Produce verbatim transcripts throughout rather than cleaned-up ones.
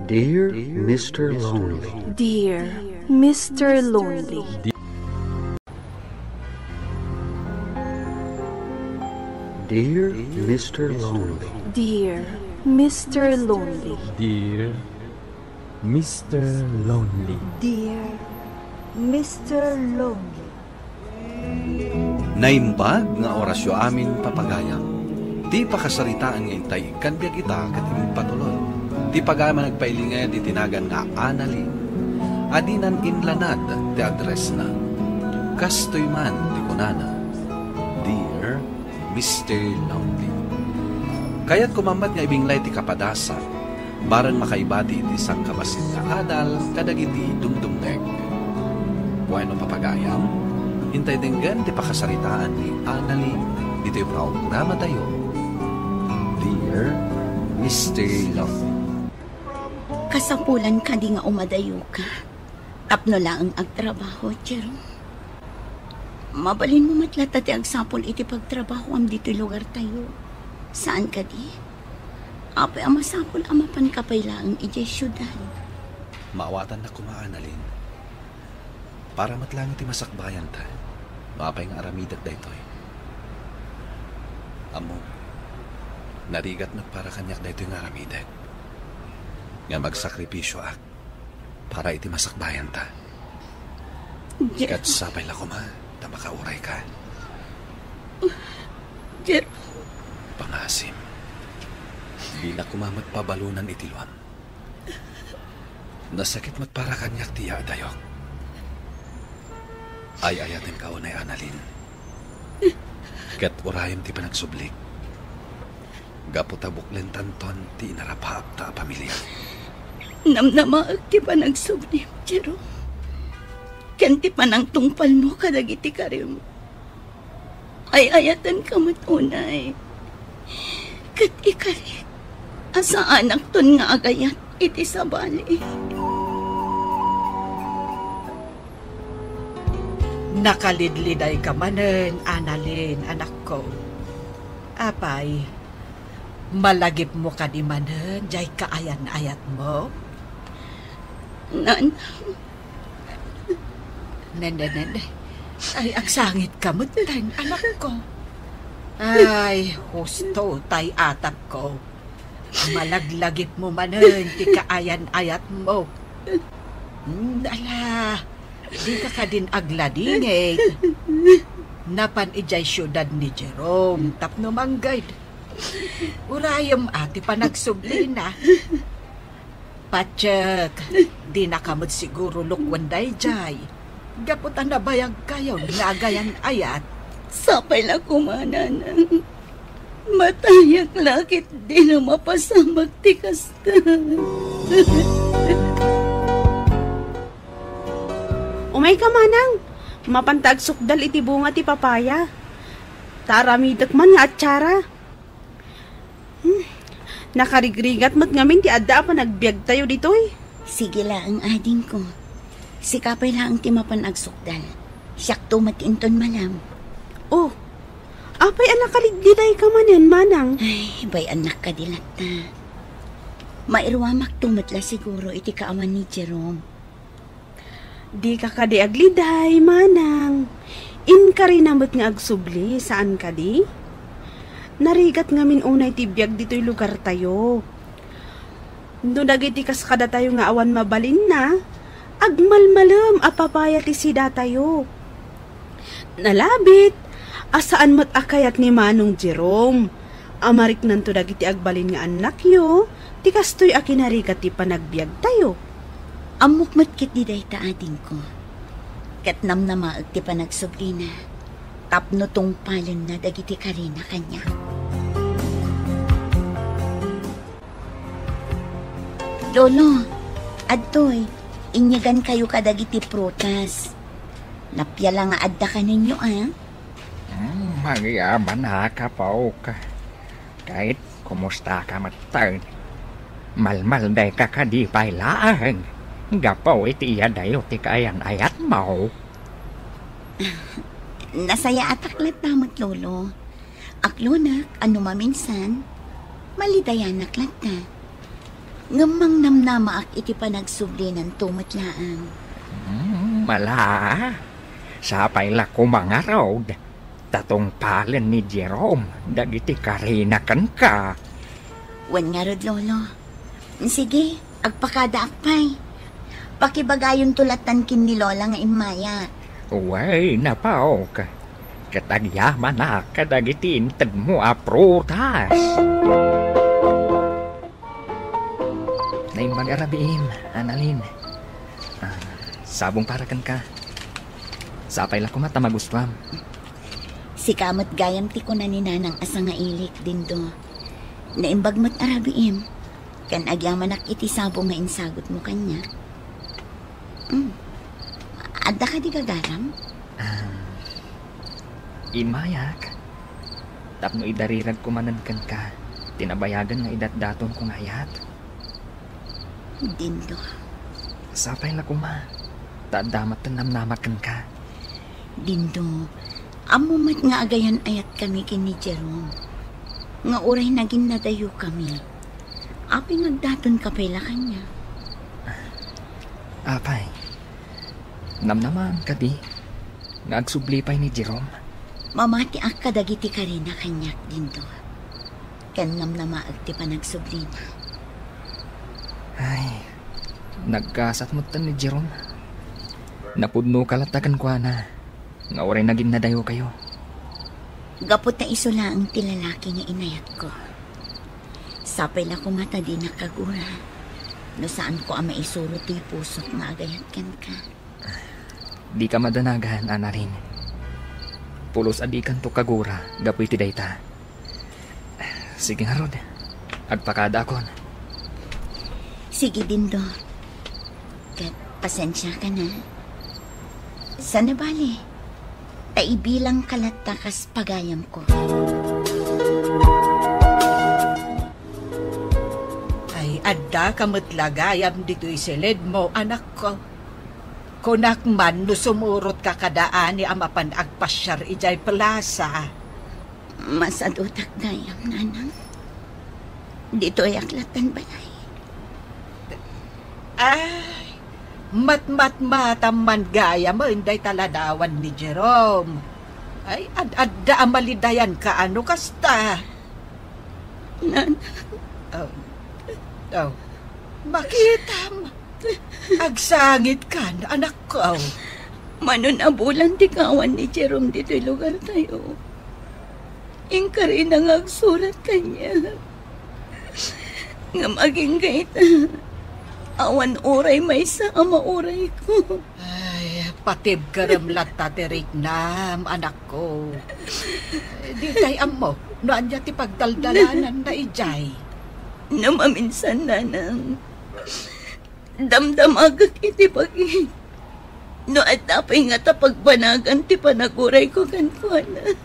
Dear Mister Lonely. Dear Mister Lonely. Dear Mister Lonely. Dear Mister Lonely. Dear Mister Lonely. Dear Mister Lonely. Naimbag nga orasyo amin, papagayam. Ti pakasaritaan nga intay ikkan biag ita ket impatulod. Ti pagayam a nagpailinged iti nagan nga Annalyn. Adinan inlanad ti addressna. Kastoy man ti kunana, Dear Mister Lonely. Kayat koma met nga ibinglay ti kapadasam, bareng makaibati iti sangkabassit nga adal kadagiti dumdumngeg. Bueno, papagayam, intay denggen ti pakasaritaan ni Annalyn ditoy programatayo, Dear Mister Lonely. Kasapulan kadi nga umadayoka tapno laeng agtrabaho, Jerome? Mabalinmo met latta ti agsapul iti pagtrabahoam ditoy lugartayo. Saan kadi? Apay a masapul a mapanka pay laeng idiay siudad? Maawatannak koma, Annalyn. Para met laeng iti masakbayanta no apay nga aramidek daytoy. Ammom, narigat met para kaniak daytoy nga aramidek, nga magsakripisioak para iti masakbayanta. Jer- Ket sapay la koma ta makaurayka. Jer- Pangasim, dina koma met pabalonan iti luam. Nasakit met para kaniak ti yaadayok. Ay-ayatenka unay, Annalyn. Ket urayem ti panagsublik. Gapu ta buklentanton ti inarapaapta a pamilya. Namnamaek ti panagsublim, Jerome, ken ti panangtungpalmo kadagiti karim. Ay-ayatenka met unay. Ket ikarik a saanakton nga agayat iti sabali. Nakalidlidayka manen, Annalyn, anakko. Apay, malagipmo kadi manen diay kaayan-ayatmo? Nanang. Nene, nene. Ay, agsangitka metten, anakko. Ay, husto tay atapko. Malaglagipmo manen ti kaayan-ayatmo. Hmm, ala, dika kadin agladingit. Napan idiay siudad ni Jerome tapno manggayda. Urayem a ti panagsublina. Patiek, dinaka met siguro lukwen daydiay, gapu ta nabayagkayon nga agayan-ayat. Sapay la koma, nanang. Matayak la ket dina mapasamak ti kasta. Umayka, manang. Mapanta agsukdal iti bunga ti papaya. Ta aramidek man nga atsiara. Hmm. Nakarigrigat met ngamin ti adda a panagbiagtayo ditoy. Sige laeng, adingko. Sika pay laeng ti mapan agsukdal. Siakto met ti inton malam. Oh, apay a nakalidlidayka manen, manang? Ay, bay-annak kadi latta. Mairuamakto met la siguro iti kaawan ni Jerome. Dika kadi agliday, manang. Inkarina met nga agsubli, saan kadi? Narigat ngamin unay ti biag ditoy lugartayo. No dagiti kas kadatayo nga awan mabalinna, agmalmalem a papaya ti sidatayo. Nalabit a saan met a kayat ni Manong Jerome a mariknanto dagiti agbalin nga annakyo ti kastoy a kinarigat ti panagbiagtayo. Ammok met ketdi dayta, adingko. Ket namnamaek ti panagsublina tapno tungpalenna dagiti karina kaniak. Lolo, adtoy, inyegankayo kadagiti prutas. Napiala nga adda kanenyo, a? Hmm, agyamanak, apok. Ket kumustaka metten? Malmaldayka kadi pay laeng gapu iti iyadayo ti kaayan-ayatmo? Nasayaatak latta met, Lolo. Aklonak a no maminsan, malidayanak latta. Ngem mangnamnamaak iti panagsublinan to met laeng. Hmm, ala. Sapay la koma ngarud, ta tungpalen ni Jerome dagiti karina kenka. Wen ngarud, Lolo. Sige, agpakadaak pay. Pakibagayonto latan ken ni Lola nga immaya. Wen, apo. Ket agyamanak kadagiti integmo a prutas. Naimbag a rabiim, Annalyn. Ah, sabong para kenka. Sapay la koma ta magustuam. Sika met gayam ti kuna ni Nanang a sangailik, Dindo. Naimbag met a rabiim. Ken agyamanak iti sabong nga insagutmo kaniak. Mm. Adda kadi gagaram? Ah, immayak. Tapno idariragko manen kenka ti nabayagen nga idatdatonko nga ayat. Dindo. Sapay la koma, ta adda met ti namnamak kenka. Dindo, ammo met nga agayan-ayatkami ken ni Jerome. Nga uray naginnadayokami. Apay nga agdatonka pay la kaniak? Apay, namnamaam kadi nga agsubli pay ni Jerome? Mamatiak kadagiti karina kaniak, Dindo. Ken namnamaek ti panagsublina. Ay, naggasat metten ni Jerome. Napudnoka latta kenkuana nga uray naginnadayokayo. Gapu ta isu laeng ti lalaki nga inayatko. Sapay la koma ta dinak kagura no saanko a maisuro toy pusok nga agayat kenka. Dika madanagan, Annalyn. Pulos a dikanto kagura gapu iti dayta. Sige ngarud, agpakadaakon. Sige, Dindo. Ket pasensiaka na. Saan a bale, ta ibilangka latta kas pagayamko. Ay, addaka met la gayam ditoy siledmo, anakko. Kunak man no sumurotka kadaani a mapan agpasiar idiay plasa. Masadutak gayam, Nanang. Ditoyak latta balay. Ay, matmatmatam man gayamen dayta ladawan ni Jerome. Ay, ad-adda a malidayanka no kasta. Nanang. Oh. Oh. Makitam. Agsangitkan, anakko. Mano a bulan ti kaawan ni Jerome ditoy lugartayo. Inkarina nga agsurat kaniak. Ngem agingga ita, awan uray maysa a maurayko. Ay, patibkerem latta ti riknam, anakko. Ditay ammo no ania ti pagdaldalananna idiay. No maminsan, Nanang, damdamagek iti bagik no adda pay ngata pagbanagan ti panagurayko kenkuana.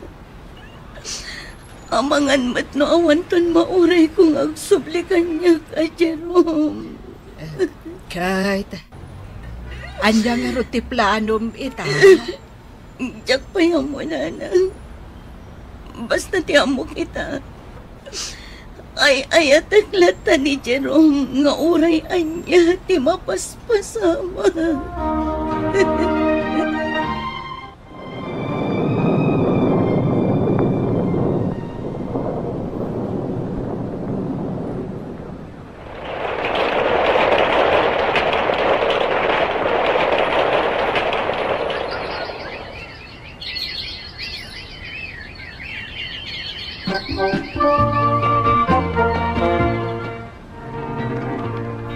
Amangan met no awanton maurayko nga agsubli kaniak a Jerome. Kate, ania ngarud ti planom ita? Diak pay ammo, Nanang. Basta ti ammok ita, ay-ayatek latta ni Jerome nga uray ania ti mapaspasamak.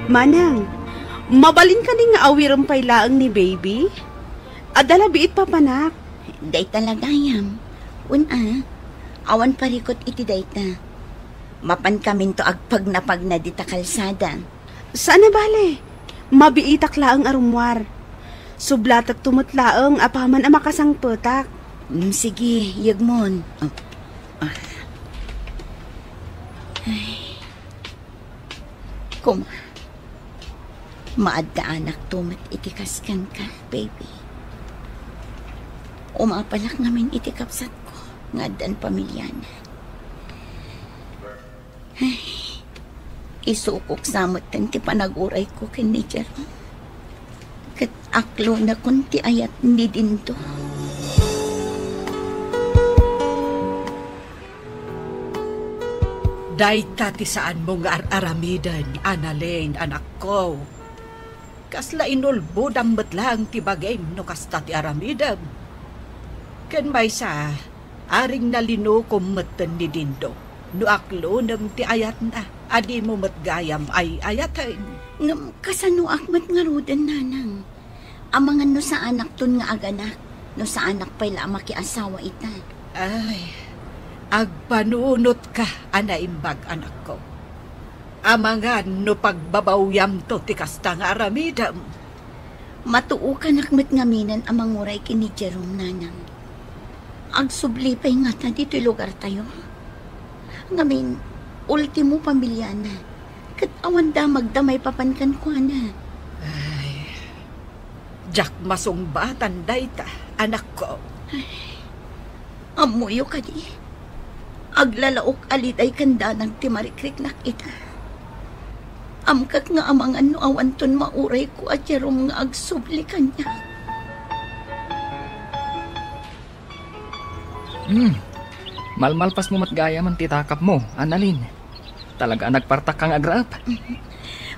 Manang, mabalin kadi nga awirem pay laeng ni baby? Adda la biit papanak. Dayta la gayam. Wen a, awan parikut iti dayta. Mapankaminto agpagnapagna dita kalsada. Saan a bale, mabiitak laeng a rummuar. Sublatekto met laeng apaman a makasangpetak. Mm, sige, yegmon. Oh. Ah. Ay. Koma, maaddaanakto met iti kas kenka, baby. Umapalak ngamin iti kabsatko nga addan pamiliana. Ay, Isukok sa metten ti panagurayko ken ni Jerome. Ket aklonakon ti ayat ni Dindo. Dayta ti saanmo nga ar-aramiden, Annalyn, anakko. Kasla inulbodam met laeng ti bagim no kasta ti aramidem. Ken maysa, aring nalinukom metten ni Dindo no aklonem ti ayatna a dimo met gayam ay-ayaten. Ngem kasanoak met ngaruden, nanang? Amangan no saanakton nga aganak, no saanak pay la a makiasawa ita. Ay, agpanunotka a naimbag, anakko. Amangan no pagbabawyamto ti kasta nga aramidem. Matuokanak met ngaminen a manguray ken ni Jerome, nanang. Agsubli pay ngata ditoy lugartayo. Ngamin, ultimo pamiliana. Ket awan damagda maipapan kenkuana. Ay, diak masungbatan dayta, anakko. Ammoyo kadi, aglalaok a liday ken danag ti marikriknak ita. Amkak nga amangan no awanton maurayko a Jerome nga agsubli kaniak. Hmm. Malmalpasmo met gayamen ti takapmo, Annalyn. Talaga a nagpartakka nga agraep.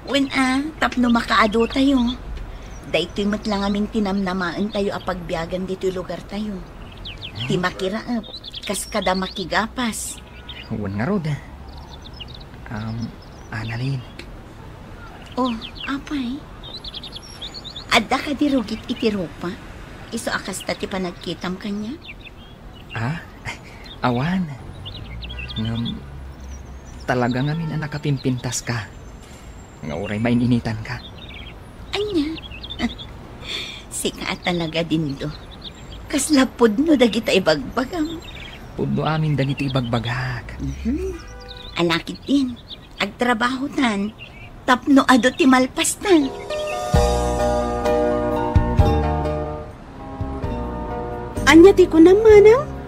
Wen a, tapno makaadu tayo. Daytoy met la ngamin ti namnamaentayo a pagbiagan ditoy lugartayo. Ti makiraep, kas kada makigapas. Wen ngarud. Um, Annalyn. Oh, apay. Adda kadi rugit iti rupa? Isu a kasta ti panagkitam kaniak? Ah? Awan. Ngem, talaga ngamin a nakapimpintaska. Nga uray main-initanka. Ania? Sika a talaga, Dindo. Kasla pudno dagita ibagbagam. Pudno amin dagiti ibagbagak. Mhm. Ala ketdin, agtrabahotan. Tapno adu ti malpastan. Ania ti kunam, manang?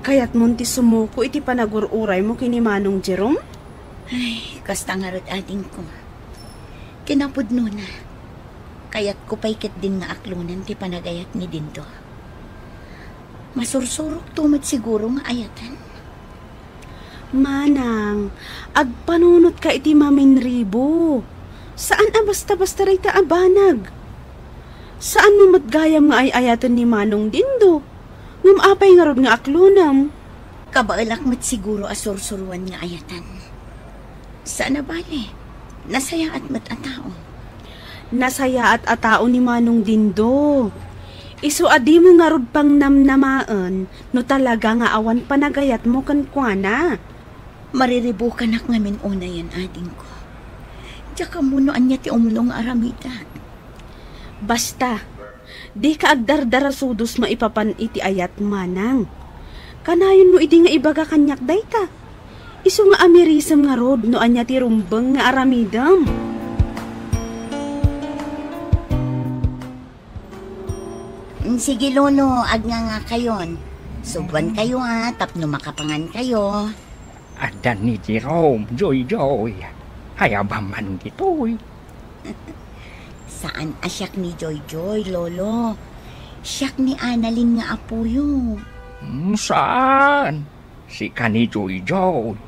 Kayatmon ti sumuko iti panagur-uraymo ken ni Manong Jerome? Ay, kasta ngarud, adingko. Kinapudnona, kayatko pay ketdin nga aklonen ti panagayat ni Dindo. Masursurokto met siguro nga ayaten. Manang, agpanunotka iti maminribo. Saan a basta-basta dayta a banag. Saanmo met gayam nga ay-ayaten ni Manong Dindo. Ngem apay ngarud nga aklonem? Kabaelak met siguro a sursuroan nga ayatan. Saan a bale, nasayaat met a tao. Nasayaat a tao ni Manong Dindo. Isu a dimo ngarud pangnamnamaen no talaga nga awan panagayatmo kenkuana. Mariribukanak ngamin unayen, adingko. Diak ammo no ania ti umno nga aramidak. Basta, dika agdardarasudos maipapan iti ayat, manang. Kanayon no idi nga ibaga kaniak dayta. Isu nga amirisem ngarud no ania ti rumbeng nga aramidem. Mm, sige, Lolo, agngangakayon. Suboankayo, a, tapno makapangankayo. Adda ni Jerome, Joyjoy. Ayaban man ditoy. Saan a siak ni Joyjoy, Lolo. Siak ni Annalyn nga apoyo. Mm, saan? Sika ni Joyjoy.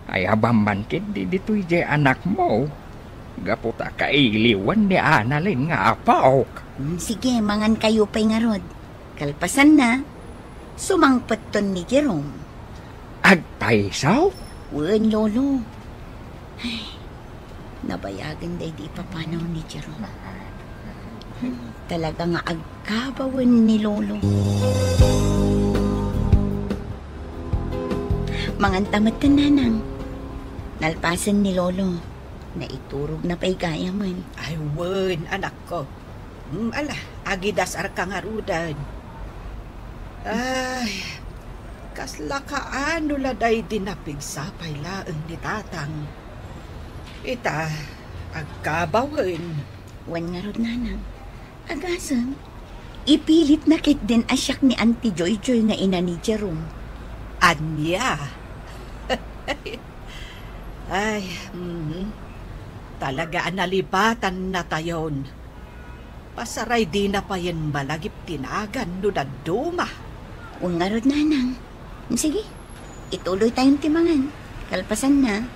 Ayaban man ketdi ditoy diay anakmo. Gapu ta kailiwan ni Annalyn nga apok. Mm, sige, mangankayo pay ngarud. Kalpasanna, sumangpetton ni Jerome. Agpayso? Wen, Lolo. Ay, nabayagen daydi ipapanaw ni Jerome. Talaga nga agkabawen ni Lolo. Manganta metten, Nanang. Nalpasen ni Lolo. Naiturogna pay gayamen. Ay, wen, anakko. Mm, ala, agidasarka ngaruden. Ay, kasla kaano la daydi napigsa pay laeng ni Tatang. Ita, agkabawen. Wen ngarud, Nanang. Agasem, ipilitna ketdin a siak ni Auntie Joyjoy nga ina ni Jerome. Ania? Ay, mhm. Talaga a nalipatannatayon. Pasaray dina payen malagip ti nagan no dadduma. Wen ngarud, nanang. Sige, ituloytayon ti mangan. Kalpasanna,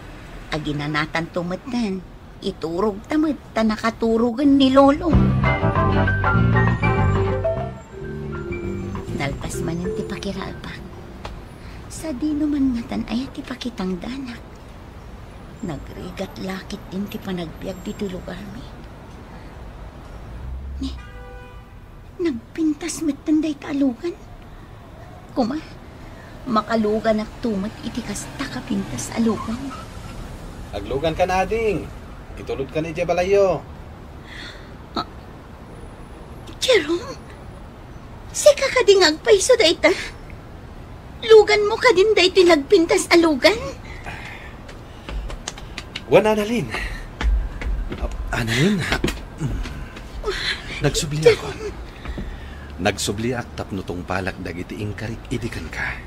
aginanatanto metten. Iturogta met ta nakaturogen ni Lolo. Nalpas manen ti pakiraepak. Sadino man ngatan aya ti pakitangdanak? Nagrigat la ketdin ti panagbiag ditoy lugarmi. Ni, nagpintas metten dayta a lugan. Koma, makaluganakto met iti kasta a pintas a lugan. Aglugankan, ading. Itulodkan idiay balayyo. Ah, Jerome, sika kadi nga agpayso dayta? Luganmo kadin daytoy nagpintas a lugan? Wen, Annalyn. Ah, Annalyn? Nagsubliakon. Nagsubliak tapno tungpalak dagiti inkarik idi kenka.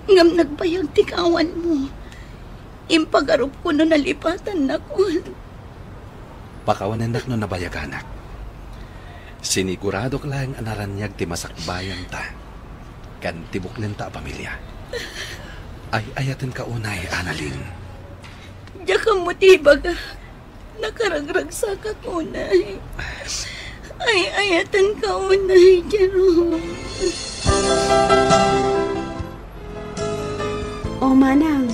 Ngem nagbayag ti kaawanmo. Impagarupko no nalipatannakon. Pakawanennak no nabayaganak. Siniguradok laeng a naraniag ti masakbayanta ken ti buklenta a pamilia. Ay-ayatenka unay, Annalyn. Diak ammo ti ibagak. Nakaragragsakak unay. Ay-ayatenka unay, Jerome. O, manang,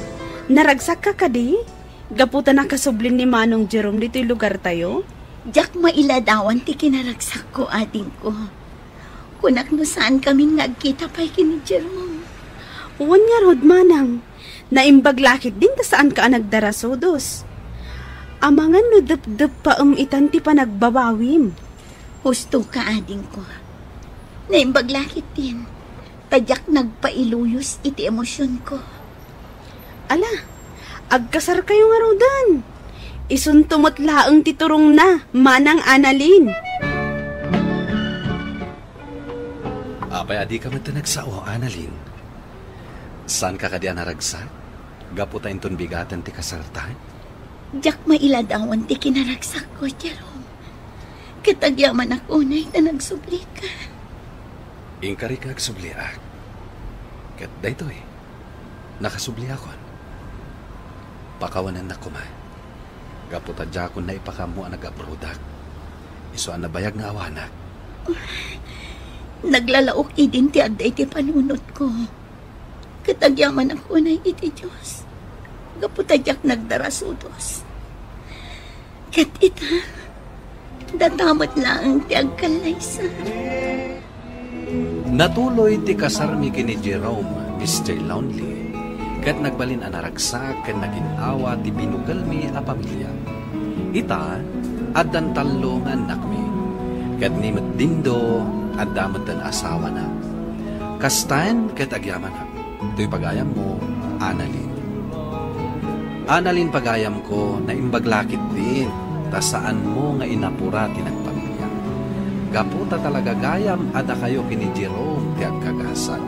naragsakka kadi? Gapu ta nakasublin ni Manong Jerome ditoy lugartayo? Diak mailadawan ti kinaragsakko, adingko. Kunak no saankamin nga agkita pay ken ni Jerome. Wen ngarud, manang. Naimbag la ketdin ta saanka a nagdarasudos. Amangan no depdeppaem itan ti panagbabawim. Husto ka, adingko. Naimbag la ketdin ta diak nagpailuyos iti emosionko. Ala, agkasarkayo ngaruden. Isunto met laeng ti turongna, Manang Annalyn. Apay a dika met nagsao, Annalyn? Saanka kadi a naragsak gapu ta inton bigaten ti kasarta? Diak mailadawan ti kinaragsakko, Jerome. Ket agyamanak unay ta nagsublika. Inkarik nga agsubliak. Ket daytoy, nakasubliakon. Pakawanennak koma. Gapu ta diakon naipakammo a nag-abroadak. Isu a nabayag nga awanak. Naglalaok idin ti adda iti panunotko. Ket agyamanak unay iti Dios. Gapu ta diak nagdarasudos. Ket ita, data met laeng ti agkallaysa. Natuloy ti kasarmi ken ni Jerome, Mister Lonely, ket nagbalin a naragsak ken nagin-awa ti binukelmi a pamilia. Ita, addan tallo nga annakmi, ket ni met Dindo, adda metten asawana. Kastaen ket agyamanak. Toy pagayammo, Annalyn. Annalyn, pagayamko, naimbag la ketdin, ta saanmo nga inapura ti nagpamilya. Gapu ta talaga gayam a dakayo ken ni Jerome ti agkagasat.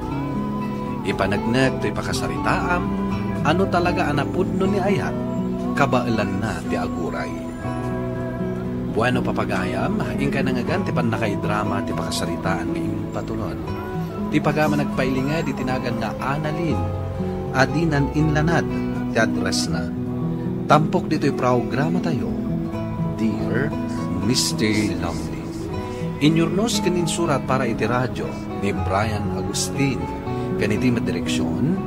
Ipaneknek toy pakasaritaam, a no talaga a napudno ni ayat, kabaelanna ti aguray. Bueno, papagayam, inkay nangngegan ti pannakaidrama ti pakasaritaan nga impatulod. Ti pagayam a nagpailinged iti nagan nga Annalyn, a dinan inlanad ti addressna. Tampok ditoy programatayo, Dear Mister Lonely. Inyurnos ken insurat para iti radio ni Brian Agustin, ken iti met direksion,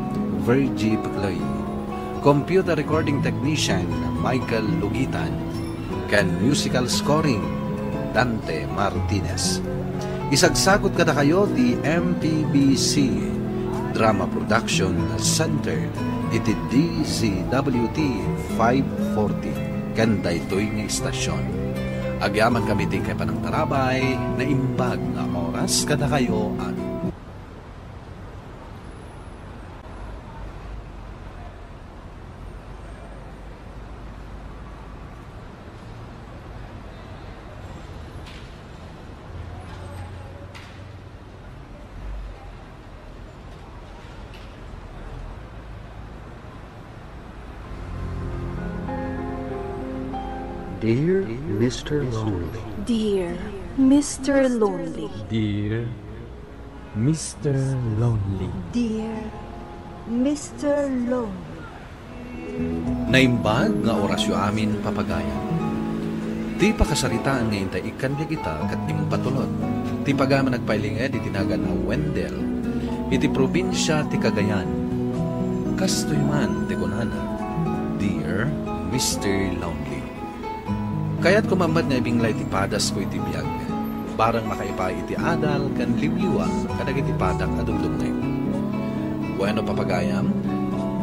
Virgie Peclay. Computer recording technician, Michael Lugitan, ken musical scoring, Dante Martinez. Isagsagut kadakayo ti M P B C Drama Production Center iti D Z W T five forty ken daytoy nga istasyon. Agyamankami ti inkay panangtarabay, naimbag nga oras kadakayo amin. Dear Mister Lonely. Dear Mister Lonely. Dear Mister Lonely. Dear Mister Lonely. Naimbag nga orasyo amin, papagayam. Ti pakasaritaan nga intay ikkan biag ita ket impatulod. Ti pagayam a nagpailinged iti nagan a Wendell iti probinsia ti Cagayan. Kastoy man ti kunana, Dear Mister Lonely. Kayatko met nga ibinglay ti padasko iti biag, bareng makaipay iti adal ken liwliwa kadagiti padak a dumdumngeg. Bueno, papagayam,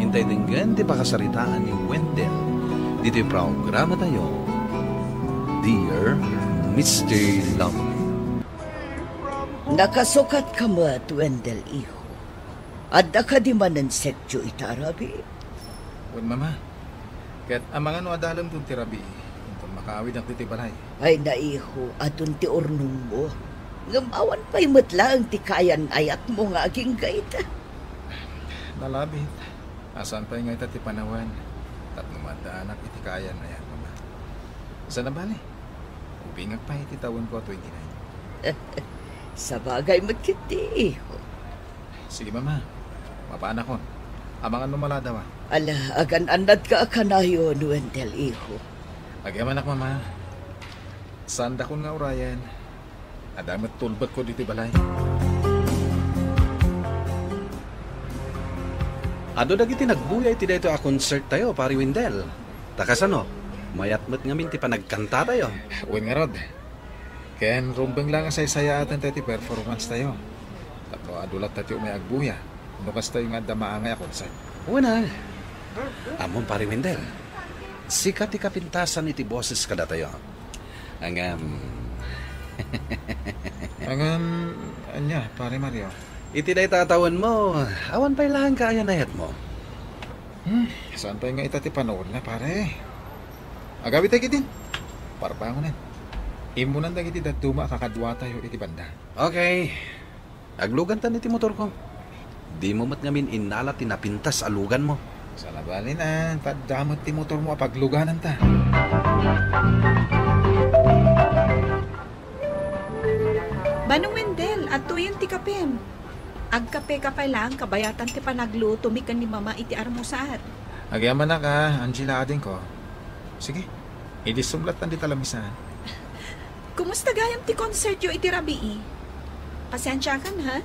intay denggen ti pakasaritaan ni Wendell ditoy programatayo, Dear Mister Love. Nakasukatka met, Wendell, iho. Adda kadi manen setyo ita a rabii? Wen, Mama. Ket amangan no adalemton ti rabii, inton makaawidnak ditoy balay. Ay, naiho, adun ti urnongmo. Ngem awan pay met laeng ti kayan-ayatmo nga agingga ita. Nalabit. A saan pay nga ita ti panawen tapno maaddaanak iti kayan-ayat, Mama. Sana bale, ubingak pay iti tawenko a twenty-nine. Sabagay met ketdi, iho. Sige, Mama. Mapaanakon. Amangan no maladawa. Ala, agan-annadka a kanayon, Wendell, iho. Agyamanak, Mama. Saandakon nga urayen. Adda met tulbekko ditoy balay. Adu dagiti nagbuya iti daytoy a concert tayo, Pari Wendell. Ta kasano? Mayat met ngamin ti panagkanta tayo. Wen ngarud. Ken rumbeng la nga saysayaaten tayo ti performance tayo. Tapno adu latta ti umay agbuya no kastoy nga adda maangay a concert. Wen a. Ammom, Pari Wendell, sika ti kapintasan iti boses kadatayo. Ngem, ngem, ania, Pare Mario? Iti dayta a tawenmo, awan pay laeng kayan-ayatmo. Hmm, saan pay nga ita ti panawenna, pare? Agawid tayo ketdin. Parbangonen. Immunan dagiti dadduma a kakaduatayo iti banda. Okay. Aglugantan iti motorko. Dimo met ngamin innala ti napintas a luganmo. Sana bale, ta adda met ti motormo a paglugananta. Manong Wendell, adtoyen ti kapem. Agkapeka pay laeng kabayatan ti panaglutomi ken ni Mama iti armusar. Agyamanak a, Angela, adingko. Sige, idisum lattan dita lamisaan. Kumusta gayam ti concertyo iti rabii? Pasiensiakan, ha?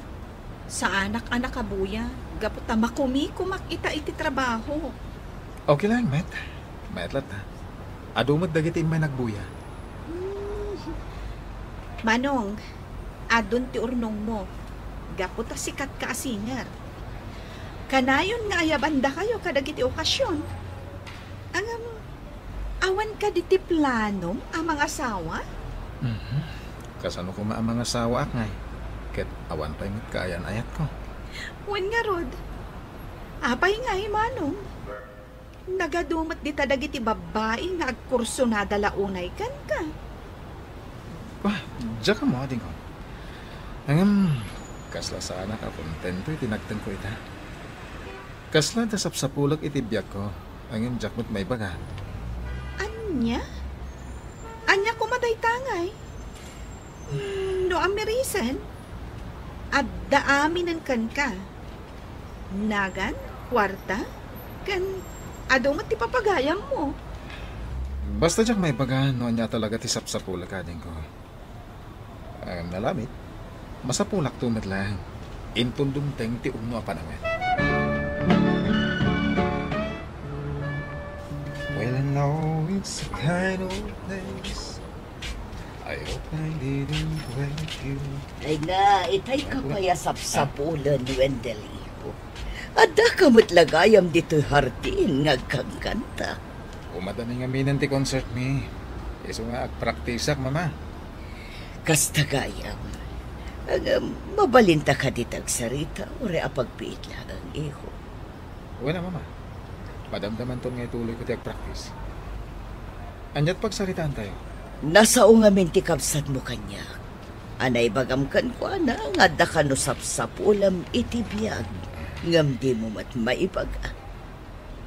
Saanak a nakabuya, gapu ta makumikumak ita iti trabaho. Okay laeng met. Mayat latta. Adu met dagiti immay nagbuya. Hmm. Manong, adun ti urnongmo. Gapu ta sikatka a singer. Kanayon nga ayabandakayo kadagiti okasion. Ngem, awan kadi ti planom a mangasawa? Mhm. Kasano koma a mangasawaak ngay? Ket awan pay met kayan-ayatko. Wen ngarud. Apay ngay, Manong? Nagadu met dita dagiti babbai nga agkursunada la unay kenka. Ah, diak ammo, adingko. Ngem, kasla saanak a kontento iti nagtengko ita. Kasla adda sapsapulek iti biagko, ngem diak met maibaga. Ania? Ania koma dayta ngay? Hmm, no ammirisan, adda aminen kenka. Nagan, kuarta, ken adu met ti papagayammo. Basta diak maibaga no ania talaga ti sapsapulek, adingko. Ngem nalabit, masapulakto met laeng. Inton dumteng ti umno a panawen. Well, I know it's a kind of place. I hope I didn't wake you. Ay na, itay ka pay a sapsapulen, Wendell, iho. Adda ka met la gayam ditoy hardin nga agkankanta. Umadani ngaminen ti concert mi. Isu nga agpraktisak, Mama. Kasta gayam. Ngem, mabalinta kadi ti agsarita, uray apagbiit laeng, iho. Wen a, Mama. Madamdamanton nga ituluyko ti agpraktis. Aniat pagsaritaantayo? Nasao ngamin ti kabsatmo kaniak a naibagam kenkuana nga adda kano sapsapulem iti biag, ngem dimo met maibaga.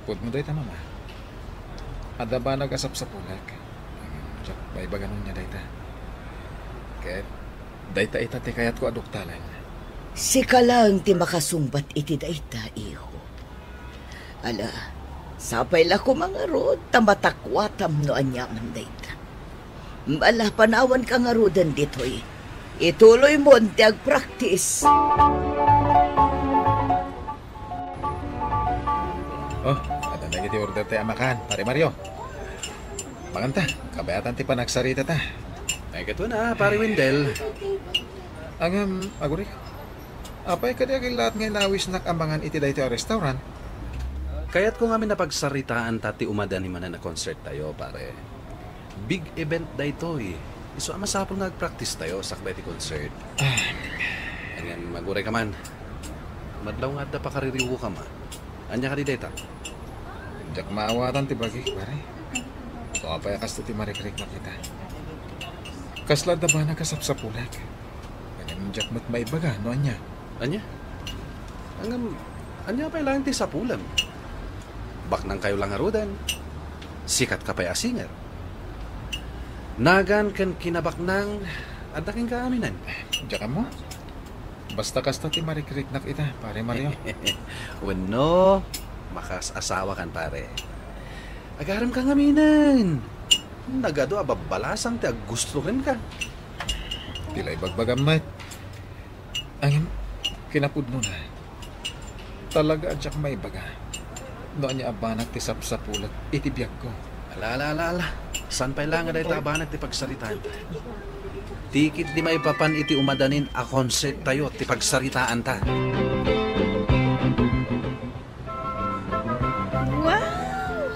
Pudno dayta, Mama. Adda banag a sapsapulek. Diak maibaga no ania dayta. Ket dayta ita ti kayatko a duktalen. Sika laeng ti makasungbat iti dayta, iho. Ala, sapay la koma ngarud ta matakuatam no aniaman dayta. Ala, panawanka ngaruden ditoy. Ituloymon ti agpraktis. Oh, adda dagiti order ti amakan, Pare Mario. Manganta, kabayatan ti panagsaritata. Ay, katuna, Pare Wendell. Ngem, aguray, apay kadi a killaat nga inawisnak a mangan iti daytoy a restaurant? Kayatko ngamin a pagsaritaanta ti umadanin manen a concert tayo, pare. Big event daytoy. Isu a masapul nga agpraktis tayo sakbay ti concert. Ah. Ngem, aguray ka man. Madlaw nga adda pakaririwokam, a. Ania kadi dayta? Diak maawatan ti bagik, pare. No apay a kasto ti marikriknak ita. Kasla adda banag a sapsapulek. Ngem diak met maibaga no ania. Ania? Ngem, ania pay laeng ti sapulem? Baknangkayo la ngaruden. Sikatka pay a singer. Nagan ken kinabaknang, adda kenka aminen. Diak ammo. Basta kasta ti marikriknak ita, Pare Mario. Wenno, makas-asawakan, pare. Agarem ka ngaminen. Nagadu a babbalasang ti aggusto kenka. Ti la ibagbagam met. Ngem, kinapudnona, talaga a diak maibaga no ania a banag ti sapsapulek iti biagko. Ala, ala, ala, ala. Saan pay la nga dayta a banag ti pagsaritaanta? Tikit ti maipapan iti umadanin a concert tayo ti pagsaritaanta. Wow!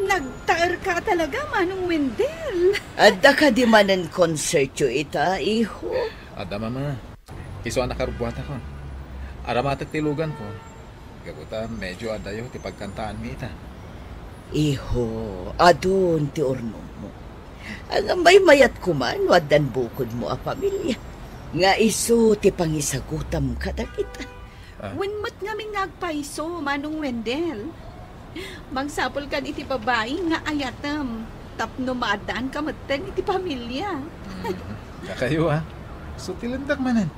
Nagtaerka talaga, Manong Wendell. Adda kadi manen konsertyo ita, iho? Adda, Mama. Isu a nakarubbuatakon. Aramatek ti luganko. Gapu ta medio adayo ti pagkantaanmi ita. Iho, adun ti urnongmo. Ngem maymayat koma no addan bukodmo a pamilia. Nga isu ti pangisagutam kadagita. Ah. Wen met ngamin nga agpayso, Manong Wendell. Mangsapulkan iti babai nga ayatem tapno maaddaanka metten iti pamilia. Mm. Dakayo, ah. Sutilendak manen.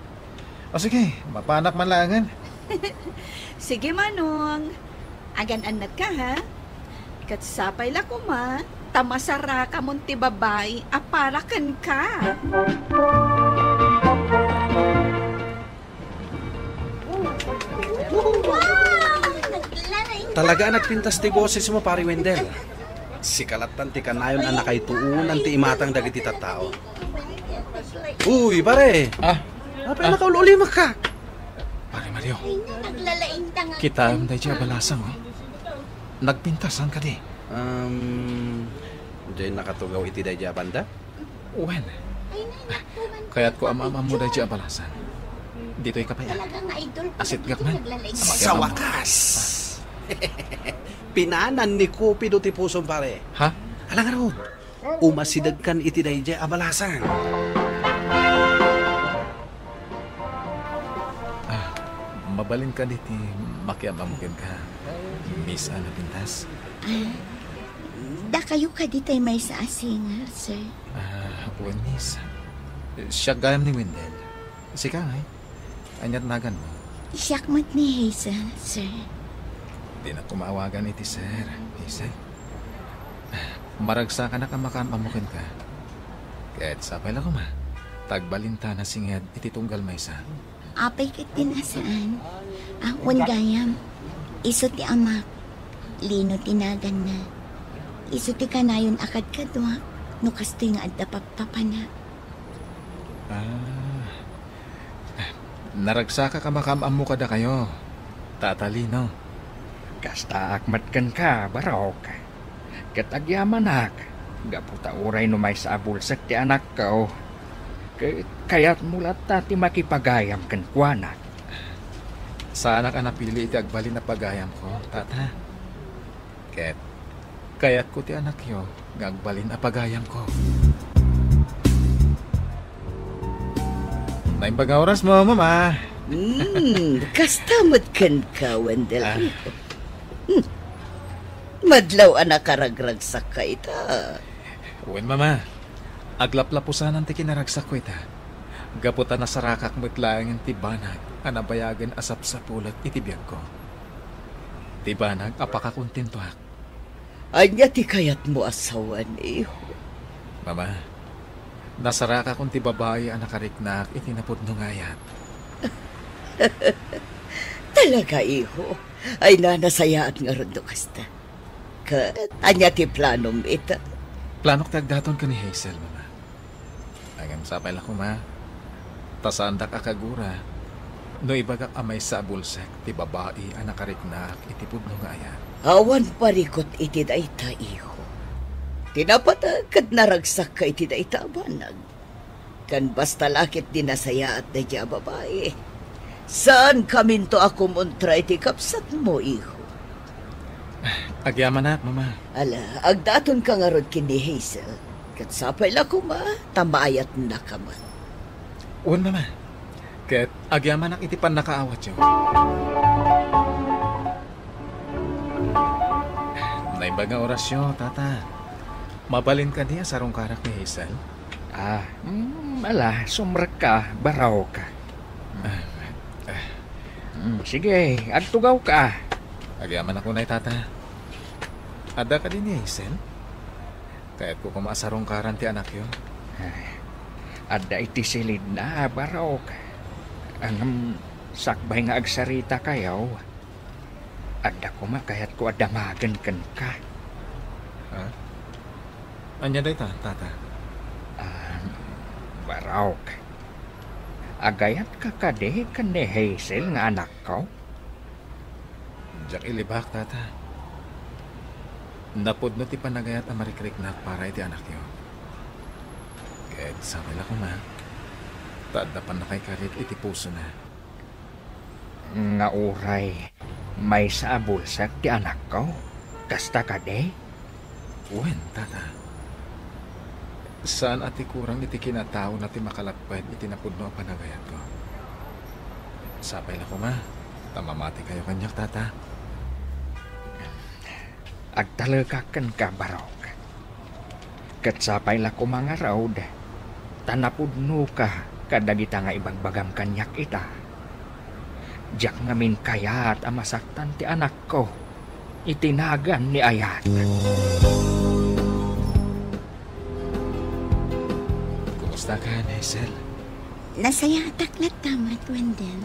O sige, mapanak man laengen. Sige, Manong. Agan-annatka, ha? Ket sapay la koma, ta masarakamon ti babai a para kenka. Talaga a nagpintas ti bosesmo, Pare Wendell. Sika lattan ti kanayon a nakaituonan ti imatang dagiti tattao. Uy, pare! Ah. Apay, ah, nakaul-ulimek ka? Pare Mario, kitaem daydiay a balasang, oh. Nagpintas, saan kadi? Um, diay nakatugaw iti daydiay a banda? Wen, kayatko a maam-ammo daydiay a balasang. Ditoy ka pay, ah. Asitgak man. Sa wakas! Pinanan ni Cupido ti pusom, pare. Ha? Ala ngarud, umasidegkan iti daydiay a balasang. Ah, mabalin kadi ti makiam-ammo kenka, Miss a napintas? Ah, dakayo kadi tay maysa a singer, sir? Ah, wen, Miss. Siak gayam ni Wendell. Sika ngay? Ania't naganmo? Siak met ni Hazel, sir. Dinak koma awagan iti sir, Hazel. Maragsakanak a makaam-ammo kenka. Ket sapay la koma, ta agbalinta nasinged iti tunggal maysa. Apay ket di a saan? Ah, wen gayam, isu ti amak, Lino ti naganna. Isu ti kanayon a kadkaduak no kastoy nga adda pappapanak. Ah. Naragsakak a makaam-ammo kadakayo, Tata Lino. Kastaak met kenka, barok. Ket agyamanak, gapu ta uray no maysa a bulsek ti anakko, ket kayatmo latta ti makipagayam kenkuana. Saanak a napili iti agbalin a pagayamko, Tata. Ket kayatko ti anakyo nga agbalin a pagayamko. Naimbag nga orasmo, Mama. Hmm, kasta met kenka, Wendell. Ah. Hmm. Madlaw a nakaragragsakka ita. Wen, Mama. Aglaplapusanan ti kinaragsakko ita. Gapu ta nasarakak met laengen ti banag a nabayagen a sapsapulek iti biagko. Ti banag a pakakontentoak. Ania ti kayatmo a sawen, iho? Mama, nasarakakon ti babai a nakariknaak iti napudno nga ayat. Talaga, iho? Ay, na, nasayaat ngarud no kasta. Ket ania ti planom ita? Planok ti agdaton ken ni Hazel, Mama. Ngem sapay la koma, ta saandak a kagura no ibagak a maysa a bulsek ti babai a nakariknaak iti pudno nga ayat. Awan parikut iti dayta, iho. Ti napateg ket naragsakka iti dayta a banag. Ken basta la ket di nasayaat daydiay a babai, saankaminto a kumontra iti kabsatmo, iho. Agyamanak, Mama. Ala, agdatonka ngarud ken ni Hazel. Ket sapay la koma, ta maayatnaka met. Wen, Mama. Ket agyamanak iti pannakaawatyo. Naimbag nga orasyo, Tata. Mabalin kadi a sarungkarak ni Hazel? Ah, mm, ala, sumrekka, baraok. Ah, ah. Mm, sige, agtugawka. Agyamanak unay, Tata. Adda kadi ni Hazel? Kayatko koma a sarungkaran ti anakyo. Ay, adda iti silidna, baraok. Ngem sakbay nga agsaritakayo, adda koma kayatko a damagen kenka. Ha? Ania dayta, Tata? Ah, baraok. Agayatka kadi ken ni Hazel nga anakko? Diak ilibak, Tata. Napudno ti panagayat a marikriknak para iti anakyo. Ket sapay la koma, ta adda pannakaikarit iti pusona. Nga uray maysa a bulsek ti anakko? Kasta kadi? Wen, Tata. Saan a ti kurang iti kinataona ti makalapped iti napudno a panagayatko. Sapay la koma, ta mamatikayo kaniak, Tata. Agtalekak kenka, baraok. Ket sapay la koma ngarud, ta napudnoka kadagita nga ibagbagam kaniak ita. Diak ngamin kayat a masaktan ti anakko iti nagan ni ayat. Kumusta ka, Hazel? Nasayaatak latta met, Wendell.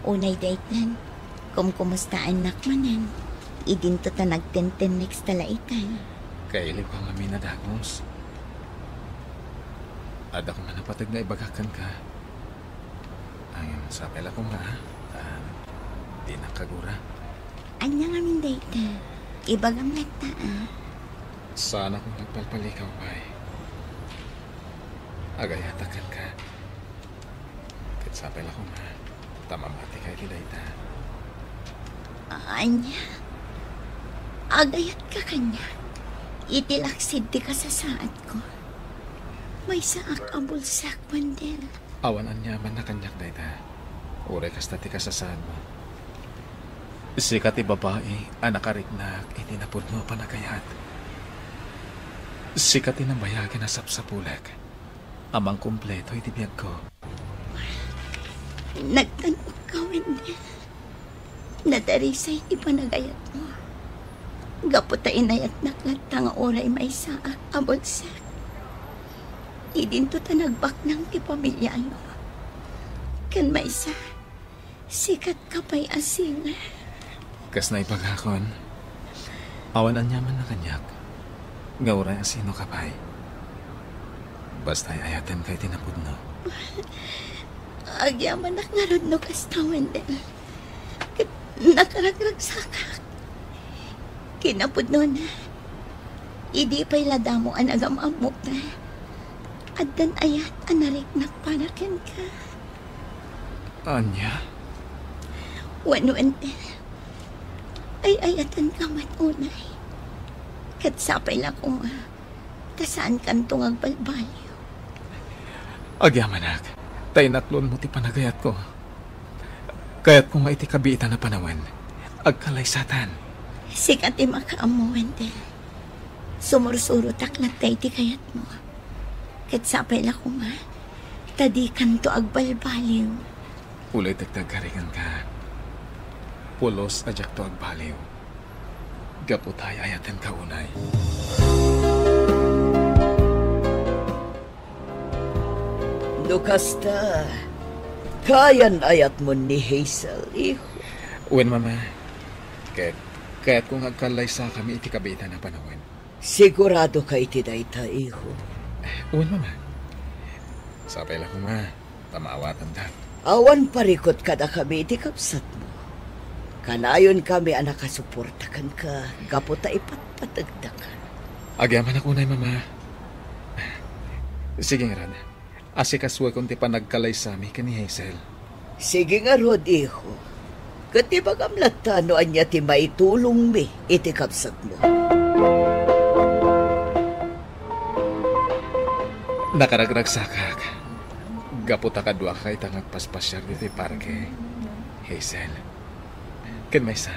Unay daytan, kumkumustaannak manen. Idinto ta nagtentennex ta la ita. Kailibka ngamin a dagus. Adda koma napateg nga ibagak kenka. Ngem sapay la koma, a. Ta dinak kagura. Ania ngamin dayta? Ibagam latta, a. Saanak nga agpalpalikaw pay. Agayatak kenka. Ket sapay la koma, ta mamatika iti dayta. Ania? Agayatka kaniak? Iti laksid ti kasasaadko. Maysaak a bulsek, Wendell. Awan aniamanna kaniak dayta. Uray kasta ti kasasaadmo. Sika ti babai a nakariknak iti napudno a panagayat. Sika ti nabayagen a sapsapulek a mangkumpleto iti biagko. Nagtan-ok ka, Wendell. Nadarisay ti panagayatmo. Gapu ta inayatnak latta nga uray maysaak a bulsek. Idinto ta nagbaknang ti pamiliano. Ken maysa, sikatka pay a singer. Kas naibagakon, awan aniamanna kaniak nga uray a sinoka pay. Basta ay-ayatenka iti napudno. Agyamanak ngarud no kasta, Wendell. Ket nakaragragsakak. Kinapudnona, idi pay la damo a nagam-ammoka, addan ayat a nariknak para kenka. Ania? Wen, Wendell, ay-ayatenka met unay. Ket sapay la koma ta saankanto nga agbalbaliw. Agyamanak, ta inaklonmo ti panagayatko. Kayatko nga iti kabiitan a panawen, agkalaysatan. Sika ti makaammo, Wendell. Sumursurotak latta iti kayatmo. Ket sapay la koma, ta dikanto agbalbaliw. Ulitek ti agkarikanka. Pulos a diakto agbaliw. Gapu ta ay-ayatenka unay. No kasta, kayan-ayatmo ni Hazel, iho. Wen, Mama. Ket kayatko nga agkallaysakami iti kabiitan a panawen. Siguradoka iti dayta, iho? Wen, Mama. Sapay la koma, ta maawatandak. Awan parikut kadakami iti kabsatmo. Kanayonkami a nakasuporta kenka gapu ta ipatpategdaka. Agyamanak unay, Mama. Sige ngarud, asikasuekon ti panagkallaysami ken ni Hazel. Sige ngarud, iho. Ket ibagam latta no ania ti maitulongmi iti kabsatmo. Nakaragragsakak gapu ta kaduaka ita nga agpaspasiar ditoy parke, Hazel. Ken maysa,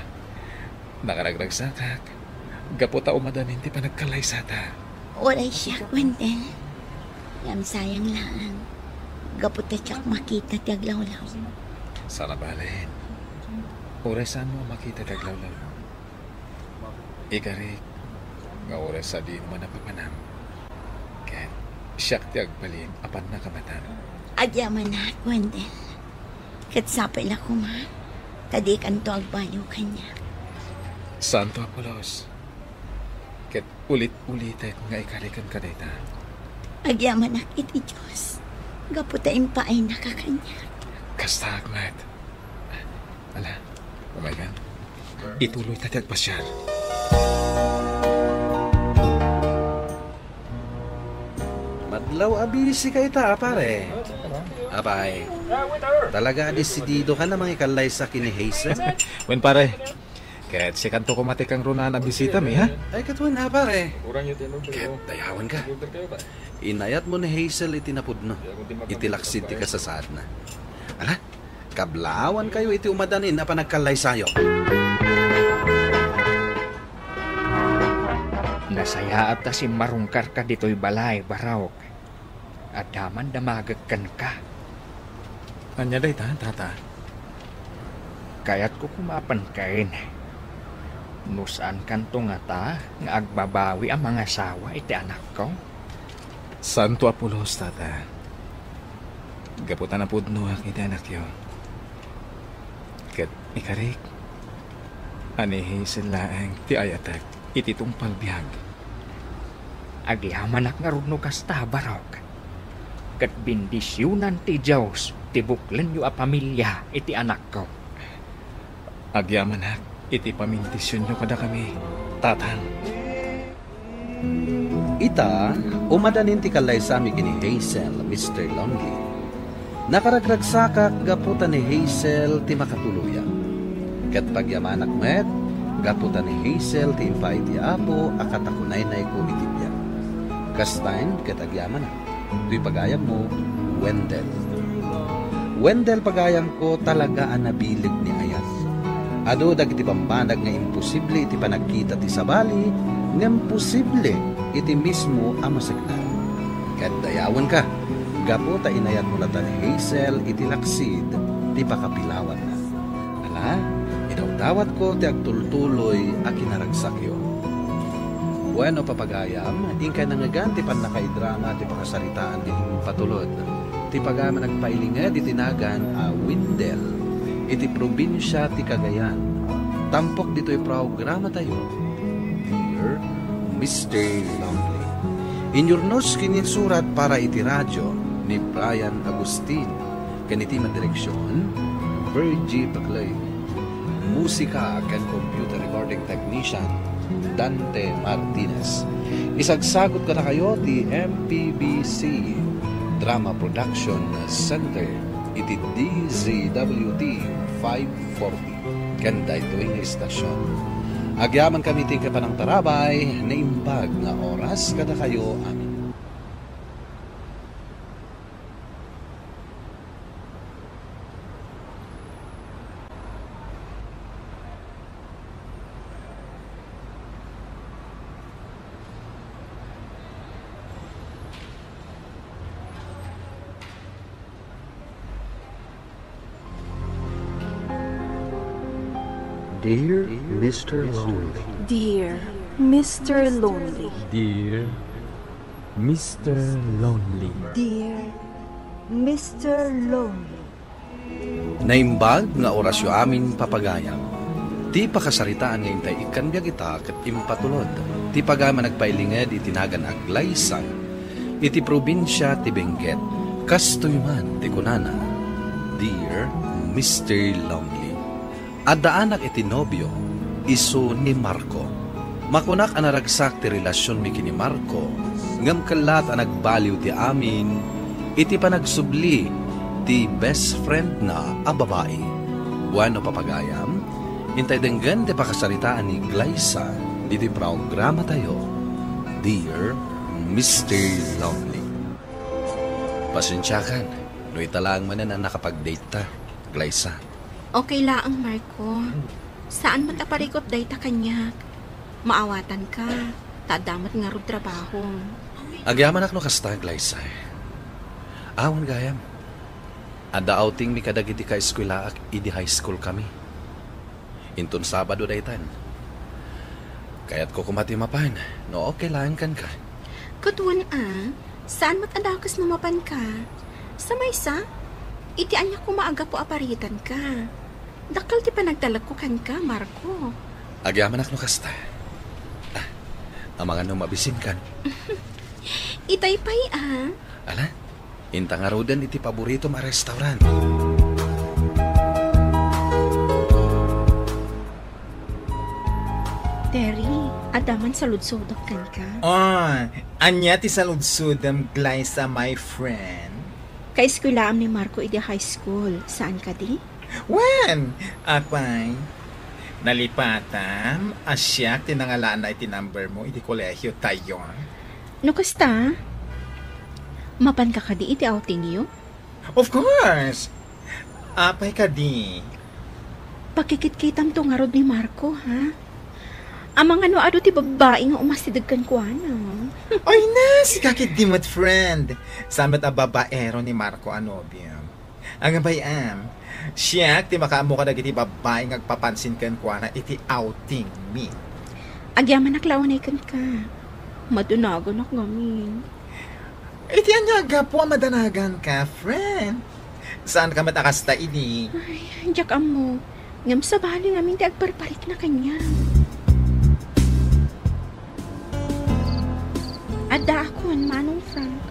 nakaragragsakak gapu ta umadanin ti panagkallaysata. Uray siak, Wendell. Ngem sayang laeng. Gapu ta diak makita ti aglawlaw. Saan a bale. Uray saanmo a makita ti aglawlaw. Ikarik, nga uray sadino man a papanam. Ket siak ti agbalin a pannakamatam. Agyamanak, Wendell. Ket sapay la koma, ta dikanto agbaliw kaniak. Saanto a pulos. Ket ulit-ulitek nga ikariken kadayta. Agyamanak iti Dios, gapu ta impaaynaka kaniak. Kastaak met. Ala, umaykan. Ituloyta ti agpasiar. Madlaw a busy ka ita, a pare. Apay, talaga a desididokan a mangikallaysaka ken ni Hazel? Wen, pare. Ket sikanto koma ti kangrunaan a bisitami, ha? Ay, ket wen, a pare. Ket dayawenka. Inayatmo ni Hazel iti napudno, iti laksid ti kasasaadna. Ala, kablaawankayo iti umadanin a panagkallaysayo. Nasayaat ta simmarungkarka ditoy balay, Barok. Adda man damagek kenka. Ania dayta, Tata? Kayatko koma a pankain. No saankanto ngata nga agbabawi a mangasawa iti anakko? Saanto a pulos, Tata. Gapu ta napudnoak iti anakyo. Ket ikarik, a ni Hazel laeng ti ayatek iti tungpal biag. Agyamanak ngarud no kasta, Barok. Ket bendisionan ti Dios ti buklenyo a pamilia iti anakko. Agyamanak iti pamindisionyo kadakami, Tatang. Ita, umadanin ti kallaysami ken ni Hazel, Mister Lonely. Nakaragragsakak gapu ta ni Hazel ti makatuloyak. Ket pagyamanak met gapu ta ni Hazel ti impaay ti Apo a katakunaynayko iti biag. Kastaen ket agyamanak. Toy pagayammo, Wendell. Wendell, pagayamko, talaga a nabileg ni ayat. Adu dagiti bambanag nga imposible iti panagkita ti sabali, ngem posible iti mismo a maseknan. Ket dayawenka, gapu ta inayatmo latta ni Hazel iti laksid ti pakapilawanna. Ala, idawdawatko ti agtultuloy a kinaragsakyo. Bueno, papagayam, inkay nangngegan ti pannakaidrama ti pakasaritaan nga impatulod ti pagayam a nagpailinged iti nagan a Windel iti probinsia ti Cagayan. Tampok ditoy programatayo, Dear Mister Lonely. Inyurnos ken insurat para iti radio ni Brian Agustin. Ken iti madireksion, Virgie Paclay. Musika ken computer recording technician, Dante Martinez. Isagsagot kadakayo ti M P B C Drama Production Center iti D Z W T five forty ken daytoy nga istasion. Agyamankami ti panangtarabay, naimbag nga oras kadakayo amin. Dear Mister Lonely. Dear Mister Lonely. Dear Mister Lonely. Dear Mister Lonely. Naimbag nga orasyo amin, papagayam. Ti pakasaritaan nga intay ikkan biag ita ket impatulod. Ti pagayam a nagpailinged iti nagan Aglaysa, iti probinsia ti Benguet. Kastoy man ti kunana, Dear Mister Lonely. Adda anak iti nobio, isu ni Marco. Makunak a naragsak ti relasionmi ken ni Marco, ngem kellat a nagbaliw ti amin iti panagsubli ti best friendna a babai. Bueno, papagayam, intay denggen ti pakasaritaan ni Glyza ditoy programatayo, Dear Mister Lonely. Pasensiakan no ita laeng manen a nakapag-date ta, Glyza. Okay laeng, Marco. Saan met a parikut dayta kaniak. Maawatanka, ta adda met ngarud trabahom. Agyamanak no kasta, Glyza. Awan gayam. Adda outingmi kadagiti kaeskuelaak idi high school kami. Inton Sabado daytan. Kayatko koma ti mapan, no okay laeng kenka. Ket wen a, saan met a dakes no mapanka. Sa maysa, iti ania koma a gapu a paritanka. Dakkel ti panagtalekko kenka, Marco. Agyamanak no kasta. Ah, amangan no mabisinkan. Itay pay a. Ala, inta ngaruden iti paboritom a restaurant. Terry, adda man saludsodek kenka. Oh, ania ti saludsodem, Glyza, my friend? Kaeskuelaam ni Marco idi high school, saan kadi? Wen, apay, nalipatam a siak ti nangalaanna iti number mo iti kolehiyo tayo. No kasta, mapanka kadi iti outingyo? Of course! Apay kadi? Pakikitkitamto ngarud ni Marco, ha? Amangan no adu ti babbai nga umasideg kenkuana. Ay na, sika ketdi met, friend. Saan met a babaero ni Marco a nobio. Ngem bay-am, siak ti makaammo kadagiti babbai nga agpapansin kenkuana iti outingmi. Agyamanak la unay kenka. Madanaganak ngamin. Iti ania a gapu a madanaganka, friend? Saanka met a kasta idi? Ay, diak ammo. Ngem sabali ngamin ti agparparikna kaniak. Addaakon, Manong Frank.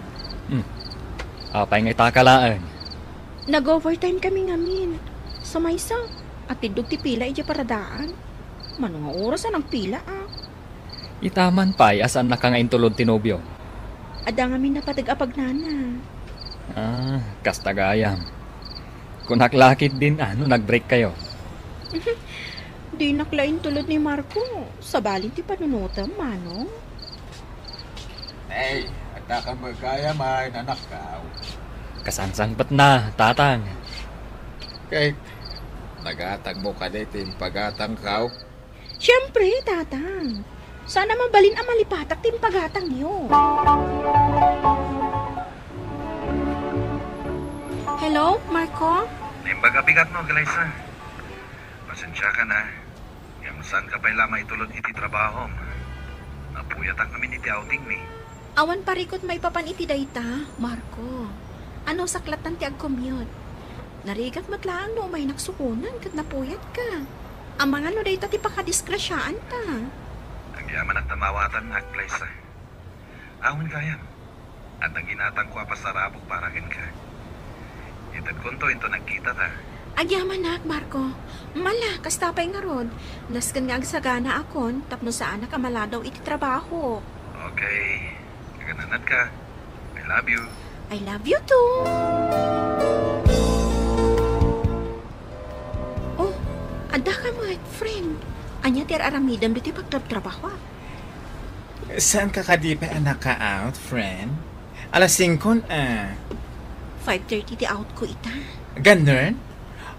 Hmm. Apay nga itaka laeng? Nag-overtime kami ngamin. Sa maysa, atiddog ti pila idiay paradaan. Mano nga oras a nagpila, a? Ita man pay a saannaka nga intulod ti nobio? Adda ngamin napateg a pagnana. Ah, kasta gayam. Kunak la ketdin a no nag-break kayo. Dinak la intulod ni Marco. Sabali ti panunotem, Manong. Hey, adda ka met gayam a inanakkaw? Kasangsangpetna, Tatang. Ket, nagatangmo kadi ti impagatangkaw? Siempre, Tatang. Saan a mabalin a malipatak ti impagatangyo. Hello, Marco? Naimbag a bigatmo, Glyza. Pasensiakan a. Ngem saanka pay la maitulod iti trabahom. Napuyatak ngamin iti outingmi. Awan parikut maipapan iti dayta, Marco. Anusak lattan ti agcommute. Narigak met laeng no umaynak sukonen ket napuyatka. Amangan no dayta ti pakadisgrasiaanta. Agyamanak ta maawatannak, Glyza. Awan gayam. Adda ginatangko a pasarabok para kenka. Itedkonto inton nagkitata. Agyamanak, Marco. Mala, kasta pay ngarud. Nasken nga agsaganaakon tapno saanak a maladaw iti trabaho. Okay. Agananatka. I love you. I love you too. Oh, adda ka met, friend. Ania ti ar-aramidem ditoy pagtrabtrabahoak? Saanka kadi pay a naka-out, friend? Alas singko na. Five thirty ti out ko ita. Ganun?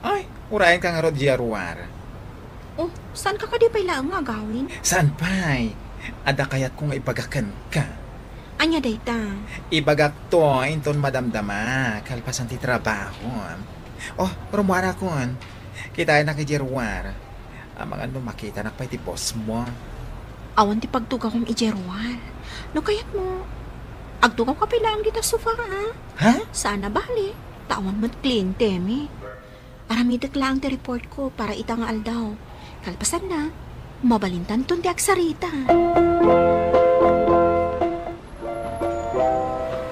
Ay, urayen ka ngarud diay ruar. Oh, saanka kadi pay laeng nga agawid? Saan pay? Adda kayatko nga ibaga kenka. Ania dayta? Ibagakto inton madamdama, kalpasan ti trabaho. Oh, rummuarakon. Kitaennak idiay ruar. Amangan no makitanak pay ti boss mo. Awan ti pagtugawem idiay ruar. No kayatmo, agtugawka pay laeng dita sofa, a? Ha? Saan a bale, ta awan met klientemi. Aramidek laeng ti report ko para ita nga aldaw. Kalpasanna, mabalintanton ti agsarita.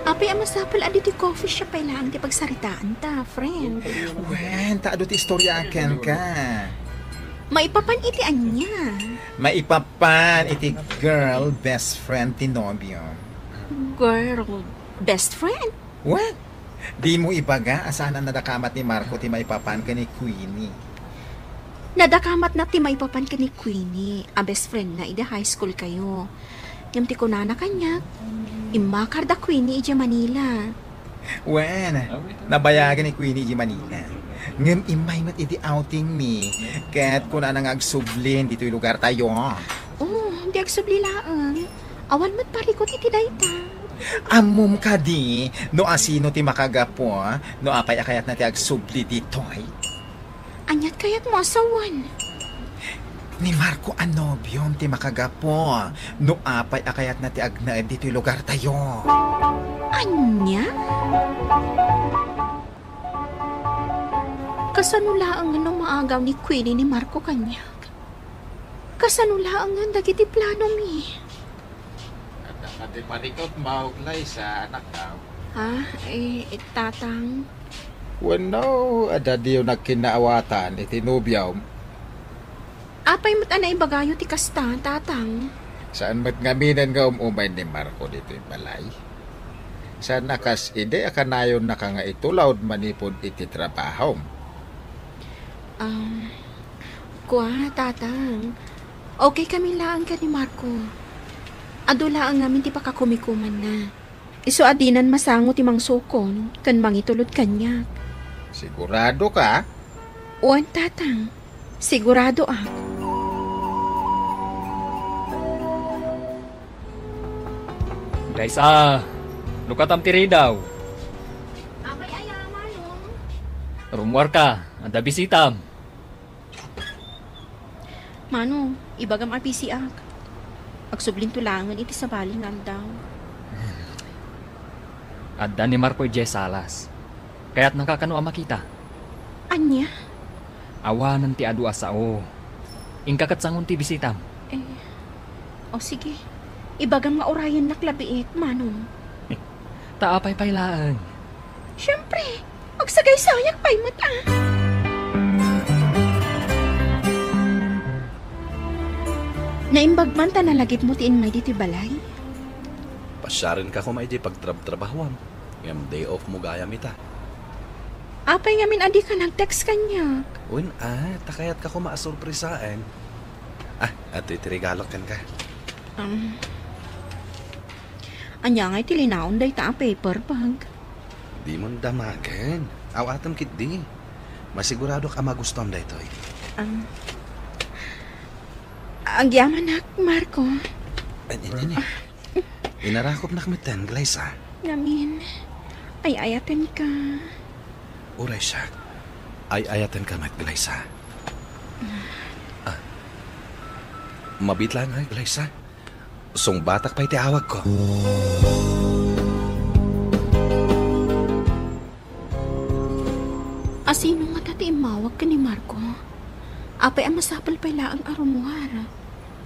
Apay a masapul a ditoy coffee shop pay laeng ti pagsaritaanta, friend? Wen, ta adu ti istorya kenka. Maipapan iti ania? Maipapan iti girl best friend ti nobio. Girl best friend? Wen, dimo ibaga a saan a nadakamat ni Marco ti maipapan ken ni Queenie. Nadakamatna ti maipapan ken ni Queenie a best friendna idi high school kayo. Ngem ti kunana kaniak, immakar da Queenie idiay Manila. Wen, nabayagan ni Queenie idiay Manila. Ngem immay met idi outing mi, ket kunana nga agsublin ditoy lugartayo. Oh, di agsubli laeng. Awan met parikut iti dayta. Ammom kadi no asino ti makagapu no apay a kayatna ti agsubli ditoy? Aniat kayatmo a sawen? Ni Marco a nobiom ti makagapu no apay a kayatna ti agnaed ditoy lugartayo. Ania? Kasano laeng no maagaw ni Queenie ni Marco kaniak? Kasano laeng dagiti planomi? Adda kadi parikutmo, Glyza, anakko? Ha? Eh, eh, Tatang? Wenno, adda diyo nagkinnaawatan iti nobiom? Apay met a naibagayo ti kasta, Tatang? Saan met ngaminen nga um-umay ni Marco ditoy balay? Saan a kas idi a kanayonnaka nga itulawd manipud iti trabahom? Um, kua, Tatang. Okay kami laeng ken ni Marco. Adu laeng ngamin ti pakakumikumanna. Isu a dinan masango ti mangsukon ken mangitulod kaniak. Sigurado ka? Wen, Tatang. Sigurado ak. Glyza, lukatam ti ridaw. Apay aya, Manong? Rummuarka, adda bisitam. Manong, ibagam a bisiak. Agsublinto laengen iti sabali nga aldaw. Adda ni Marco idiay salas. Kayatnaka kano a makita? Ania? Awanen ti adu a sao. Inka ket sangon ti bisitam. Eh, o sige. Ibagam nga urayennak labiit, Manong. Ta apay pay laeng? Siempre, agsagaysayak pay met a. Naimbag man ta nalagipmo ti immay ditoy balay? Pasiarenka koma idiay pagtrabtrabahuam. Ngem day off mo gayam ita. Apay ngamin a dika nag-text kaniak? Wen a, ta kayatka koma a sorpresaen. Ah, adtoy ti regalok kenka. Um, ania ngay ti linaon dayta a paper bag? Dimon damagen. Aw-atem ketdi. Masiguradok a magustuam daytoy. Um, agyamanak, Marco. Ay, ay, ay, ay. Inarakopnak metten, Glyza. Ngamin, ay-ayatenka. Uray siak, ay-ayatenka met, Glyza. Ah. Mabiit laeng, Glyza. Sungbatak pay ti awagko. Asino ngata ti immawag ken ni Marco? Apay a masapul pay laeng a rummuar?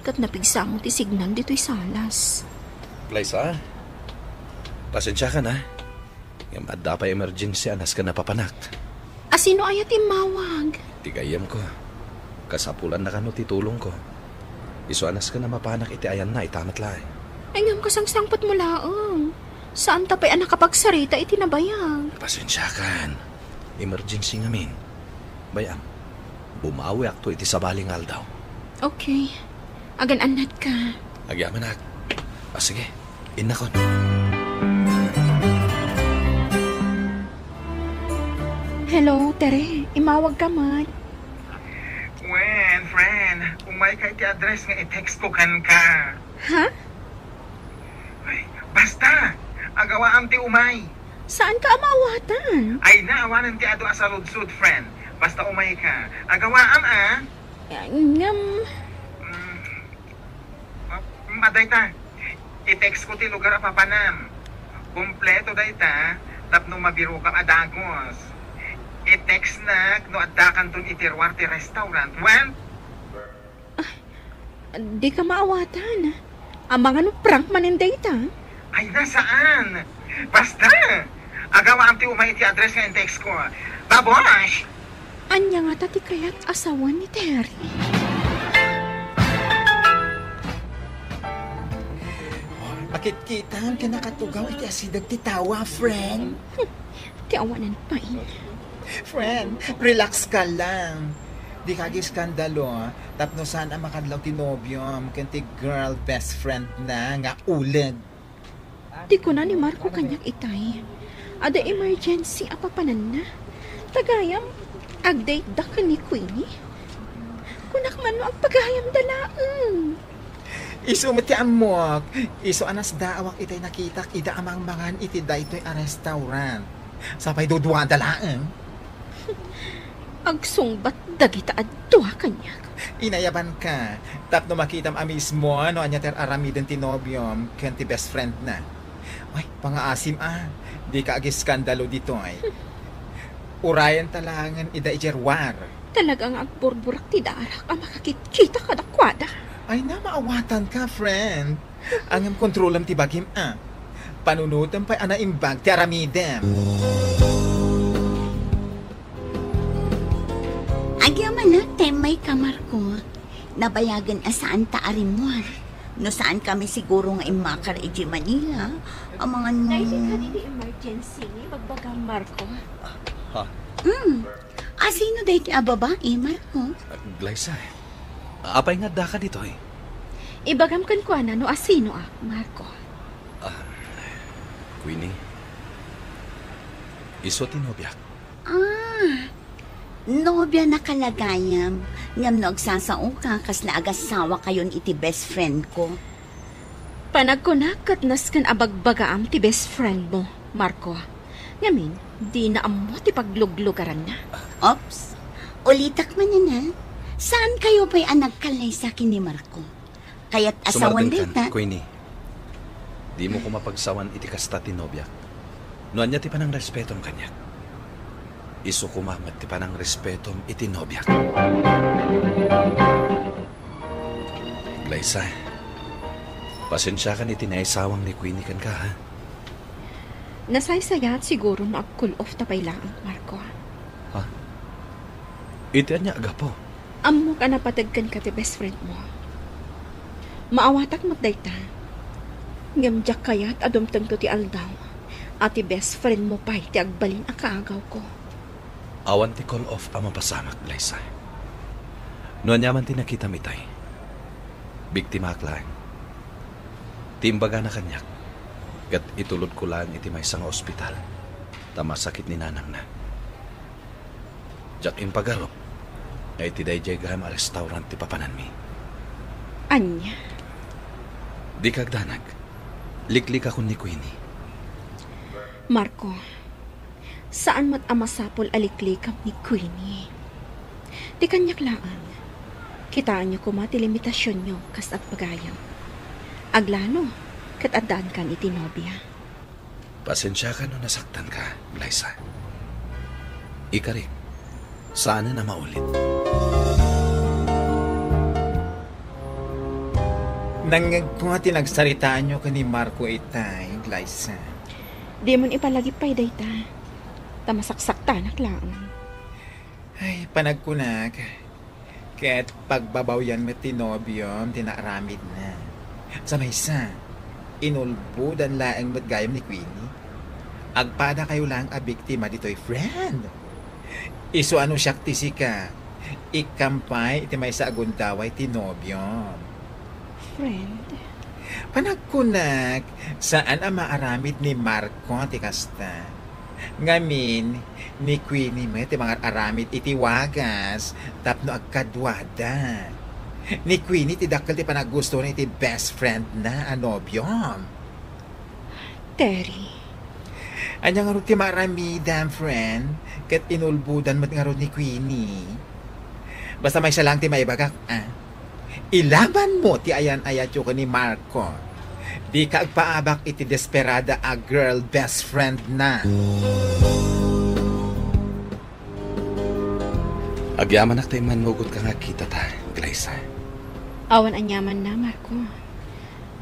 Ket napigsango ti signal ditoy salas. Glyza, pasensiakan a. Ngem adda pay emergency a nasken a papanak. Asino aya ti immawag? Ti gayyemko. Kasapulanna kano ti tulongko. Isu a nasken a mapanak iti ayanna ita met laeng. Ay, ngem kasangsangpetmo laeng. Saanta pay a nakapagsarita iti nabayag. Pasensiakan. Emergency ngamin. Bay-am, bumawiakto iti sabali nga aldaw. Okay. Agan-annatka. Agyamanak. Ah, sige. Innakon. Hello, Tere. Immawagka met. Wen, friend, umayka iti address nga i-text ko kenka. Ha? Ay, basta! Agawaam ti umay. Saanka a maawatan? Ay, naawanan ti adu a saludsod, friend. Basta umayka. Agawaam, a? Ngem, mm, ma-, madayta. I-text ko ti lugar a papanam. Kompleto dayta tapno mabirokam a dagus. I-textnak no addakanton iti ruar ti restaurant. Wen? Dika maawatan. Amangan no prank manen dayta. Ay, na, saan? Basta! Agawaam ti umay iti address nga in-text ko. Babosh! Ania ngata ti kayat a sawen ni Terry? Pakitkitam ken nakatugaw iti asideg ti tawa, friend. Ti awanan pay. Friend, relax ka lang. Dika ag-iskandalo, ah, tapno saan a makadlaw ti nobiom ken ti girl best friend na nga uleg. Ti kuna ni Marco kaniak itay, adda emergency a papananna. Ta gayam, ag-date da ken ni Queenie. Kunak man no agpagayam da laeng. Isu met ti ammok. Isu a nasdaawak itay nakitak ida a mangmangan iti daytoy a restaurant. Sapay duduada laeng. Agsungbat dagita a dua kaniak. Inayabanka, tapno makitam a mismo no ania ti ar-aramiden ti nobiom ken ti best friend na. Ay, pangaasim a, dika agiskandalo ditoy. Urayenta laengen ida idiay ruar. Talaga nga agburburak ti darak a makakitkita kadakuada. Ay na, maawatanka, friend. Ngem kontrolam ti bagim a. Panunotem pay a naimbag ti aramidem. Agyamanak ta immay ka, Marco. Nabayagen a saan ta a rimmuar. No saan kami siguro nga immakar idiay Manila, amangan no. Daytoy kadi ti emergency nga ibagbagam, Marco. Ha? Mm. Asino daytoy a babai, Marco? Ah, Glyza, apay nga addaka ditoy? Ibagam kenkuana no asinoak, Marco. Ah, Queenie, isu ti nobiak. Ah, nobiana ka la gayam, ngem no agsasaoka, kasla agasawakayon iti best friend ko. Panagkunak ket nasken a bagbagaam ti best friend mo, Marco. Ngamin, dina ammo ti pagluglugaranna. Ops, ulitak manen a. Saan kayo pay a nagkallaysa ken ni Marco? Kayat a sawen dayta. Sumardengkan, Queenie. Dimo koma pagsawan iti kasta ti nobiak. No ania ti panangrespetom kaniak, isu koma met ti panangrespetom iti nobiak. Glyza, pasensiakan iti naisawang ni Queenie kenka, ha? Nasaysayaat siguro no ag-cool off ta pay laeng, Marco. Ha? Iti ania a gapu? Ammok a napateg kenka ti best friend mo. Maawatak met dayta. Ngem diak kayat a dumtengto ti aldaw a ti best friend mo pay ti agbalin a kaagawko. Awan ti cool off a mapasamak, Glyza. No aniaman ti nakitam itay, biktimaak laeng. Ti imbagana kaniak, ket itulodko laeng iti maysa nga ospital, ta masakit ni nanangna. Diak impagarup nga iti daydiay gayam a restaurant ti papananmi. Ania? Dika agdanag. Liklikakon ni Queenie. Marco, saan met a masapul a liklikam ni Queenie. Ti kaniak laeng, kitaenyo koma ti limitasionyo kas agpagayam. Aglalo, ket addaankan iti nobia. Pasensiakan no nasaktanka, Glyza. Ikarik, saanen a maulit. Nangngegko ti nagsaritaanyo ken ni Marco itay, Glyza. Dimon ipalagip pay dayta, ta masaksaktanak laeng. Ay, panagkunak, ket pagbabawian met ti nobiom ti naaramidna. Sa maysa, inulbodan laeng met gayam ni Queenie. Agpadakayo laeng a biktima ditoy, friend. Isu a no siak ti sika, ikkam pay iti maysa a gundaway ti nobiom. Friend? Panagkunak, saan a maaramid ni Marco ti kasta. Ngamin, ni Queenie met ti mangar-aramid iti wagas tapno agkaduada. Ni Queenie ti dakkel ti panaggustona iti best friend na a nobiom. Terry. Ania ngarud ti maaramidam, friend? Ket inulbodan met ngarud ni Queenie. Basta maysa lang ti maibagak, ah. Ilaban mo ti ayan-ayatyo ken ni Marco. Dika agpaabak iti desperada a girl best friend na. Agyamanak ta immannugotka nga agkitata, Glyza. Awan aniamanna, Marco.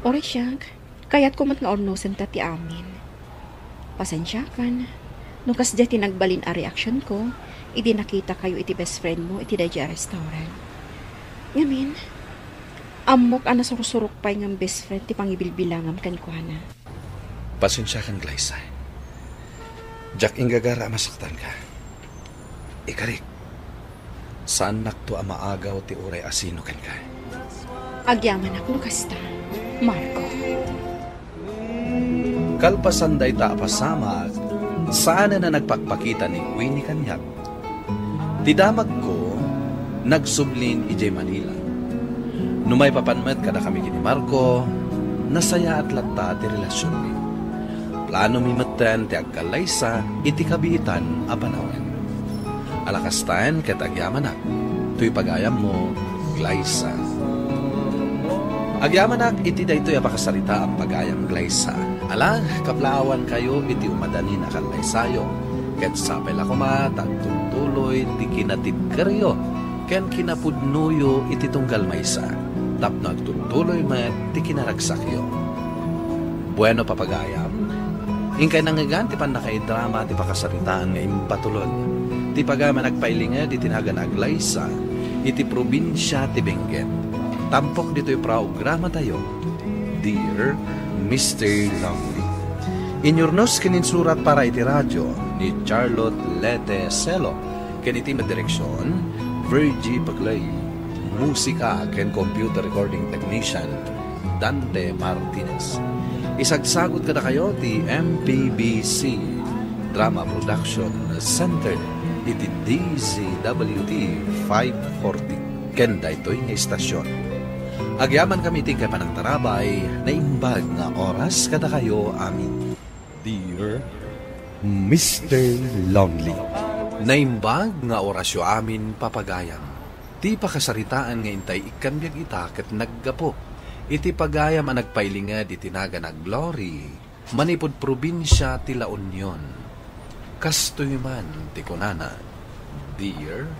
Uray siak, kayatko met nga urnosenta ti amin. Pasensiakan no kasdiay ti nagbalin a reaksionko idi nakitakayo iti best friend mo iti daydiay a restaurant. Ngamin, ammok a nasursurok pay nga best friend ti pangibilbilangam kenkuana. Pasensiakan, Glyza. Diak inggagara a masaktanka. Ikarik, saannakto a maagaw ti uray asino kenka. Agyamanak no kasta, Marco. Kalpasan dayta a pasamak, saanen a nagpakpakita ni Winnie kaniak. Ti damagko, nagsublin idiay Manila. No maipapan met kadakami ken ni Marco, nasayaat latta ti relasionmi. Planomi metten ti agkallaysa iti kabiitan a panawen. Ala kastaen ket agyamanak, toy pagayammo, Glyza. Agyamanak iti daytoy a pakasaritaan pagayam, Glyza. Ala, kaplaawankayo iti umadanin a kallaysayo, ket sapay la koma ta agtultuloy ti kinatibkeryo ken kinapudnoyo iti tunggal maysa, tapno agtultuloy met ti kinaragsakyo. Bueno, papagayam, inkay nangngegan ti pannakaidrama ti pakasaritaan nga impatulod ti pagayam a nagpailinged iti nagan a Glyza iti probinsia ti Benguet. Tampok ditoy programatayo, Dear Mister Lonely. Inyurnos ken insurat para iti radio ni Charlotte Lete Celo, ken iti met direksion, Virgie Bagley. Musika ken computer recording technician, Dante Martinez. Isagsagut kadakayo ti M P B C Drama Production Center iti D Z W T five forty ken daytoy nga istasion. Agyamankami iti inkay panangtarabay, naimbag nga oras kadakayo amin. Dear Mister Lonely. Naimbag nga orasyo amin, papagayam. Ti pakasaritaan nga intay ikkan biag ita ket naggapu iti pagayam a nagpailinged iti nagan a Glory manipud probinsia ti La Union. Kastoy man ti kunana, Dear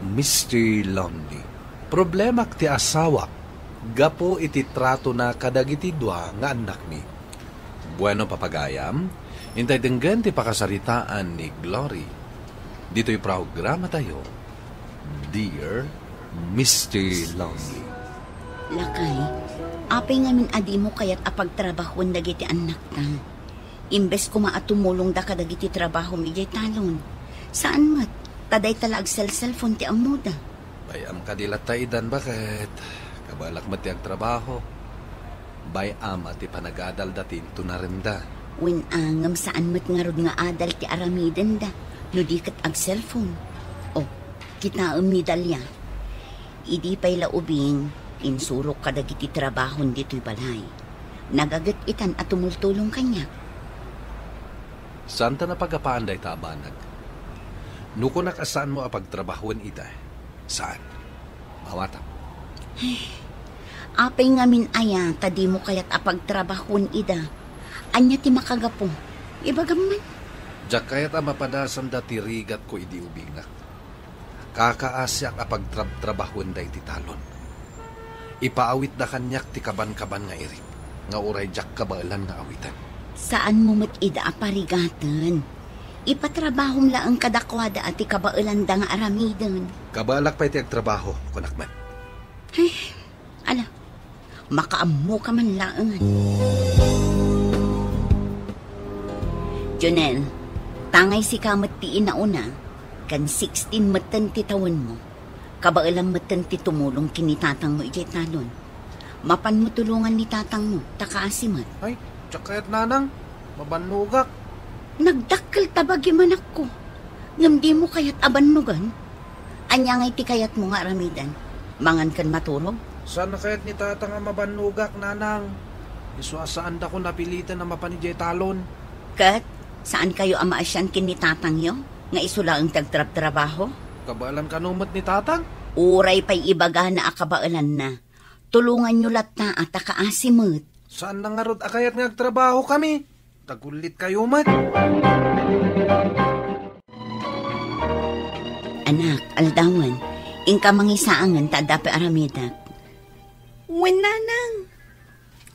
Mister Lonely, problemak ti asawak gapu iti tratona kadagiti dua nga annakmi. Bueno, papagayam, intay denggen ti pakasaritaan ni Glory ditoy programatayo, Dear Mister Lonely. Lakay, apay ngamin a dimo kayat a pagtrabahoen dagiti annakta? Imbes koma a tumulongda kadagiti trabahom idiay talon. Saan met, ta dayta la agselselfon ti ammoda. Bay-am kadi latta idan, baket kabaelak met ti agtrabaho. Bay-am a ti panagadalda ti intunarenda. Wen a, ngem saan met ngarud nga adal ti aramidenda no di ket agselfon. O, kitaem ni Dalia. Idi pay la ubing, insurok kadagiti trabahon ditoy balay. Nagaget itan a tumultulong kaniak. Saanta napagapaan dayta a banag. No kunak a saanmo a pagtrabahoen ida, saan. Awatam. Apay ngamin aya ta dimo kayat a pagtrabahoen ida? Ania ti makagapu? Ibagam man. Diak kayat a mapadasanda ti rigatko idi ubingak. Kakaasiak a pagtrabtrabahoenda iti talon. Ipaawitda kaniak ti kabankaban nga irik nga uray diak kabaelan nga awiten. Saanmo met ida a parigaten. Ipatrabahom laeng kadakuada a ti kabaelanda nga aramiden. Kabaelak pay ti agtrabaho, kunak met. Ay, ala, makaammoka man laengen. Jonel, tangay sika met ti inauna, ken sixteen metten ti tawenmo. Kabaelam metten ti tumulong ken ni tatangmo idiay talon. Mapanmo tulongan ni tatangmo, ta kaasi met. Ay, diak kayat, nanang. Mabannogak. Nagdakkel ta bagim, anakko. Ngem dimo kayat a bannogan? Ania ngay ti kayatmo nga aramiden? Mangan ken maturog? Saan a kayat ni tatang a mabannogak, nanang. Isu a saandakon a piliten a mapan idiay talon. Ket, saankayo a maasian ken ni tatangyo nga isu laeng ti agtrabtrabaho? Kabaelan kano met ni tatang? Uray pay ibagana a kabaelanna, tulonganyo latta a ta kaasi met. Saan na ngarud a kayat nga agtrabahokami? Tagullit kayo met. Anak, aldawen, inka mangisaangen ta adda pay aramidek. Wen, nanang.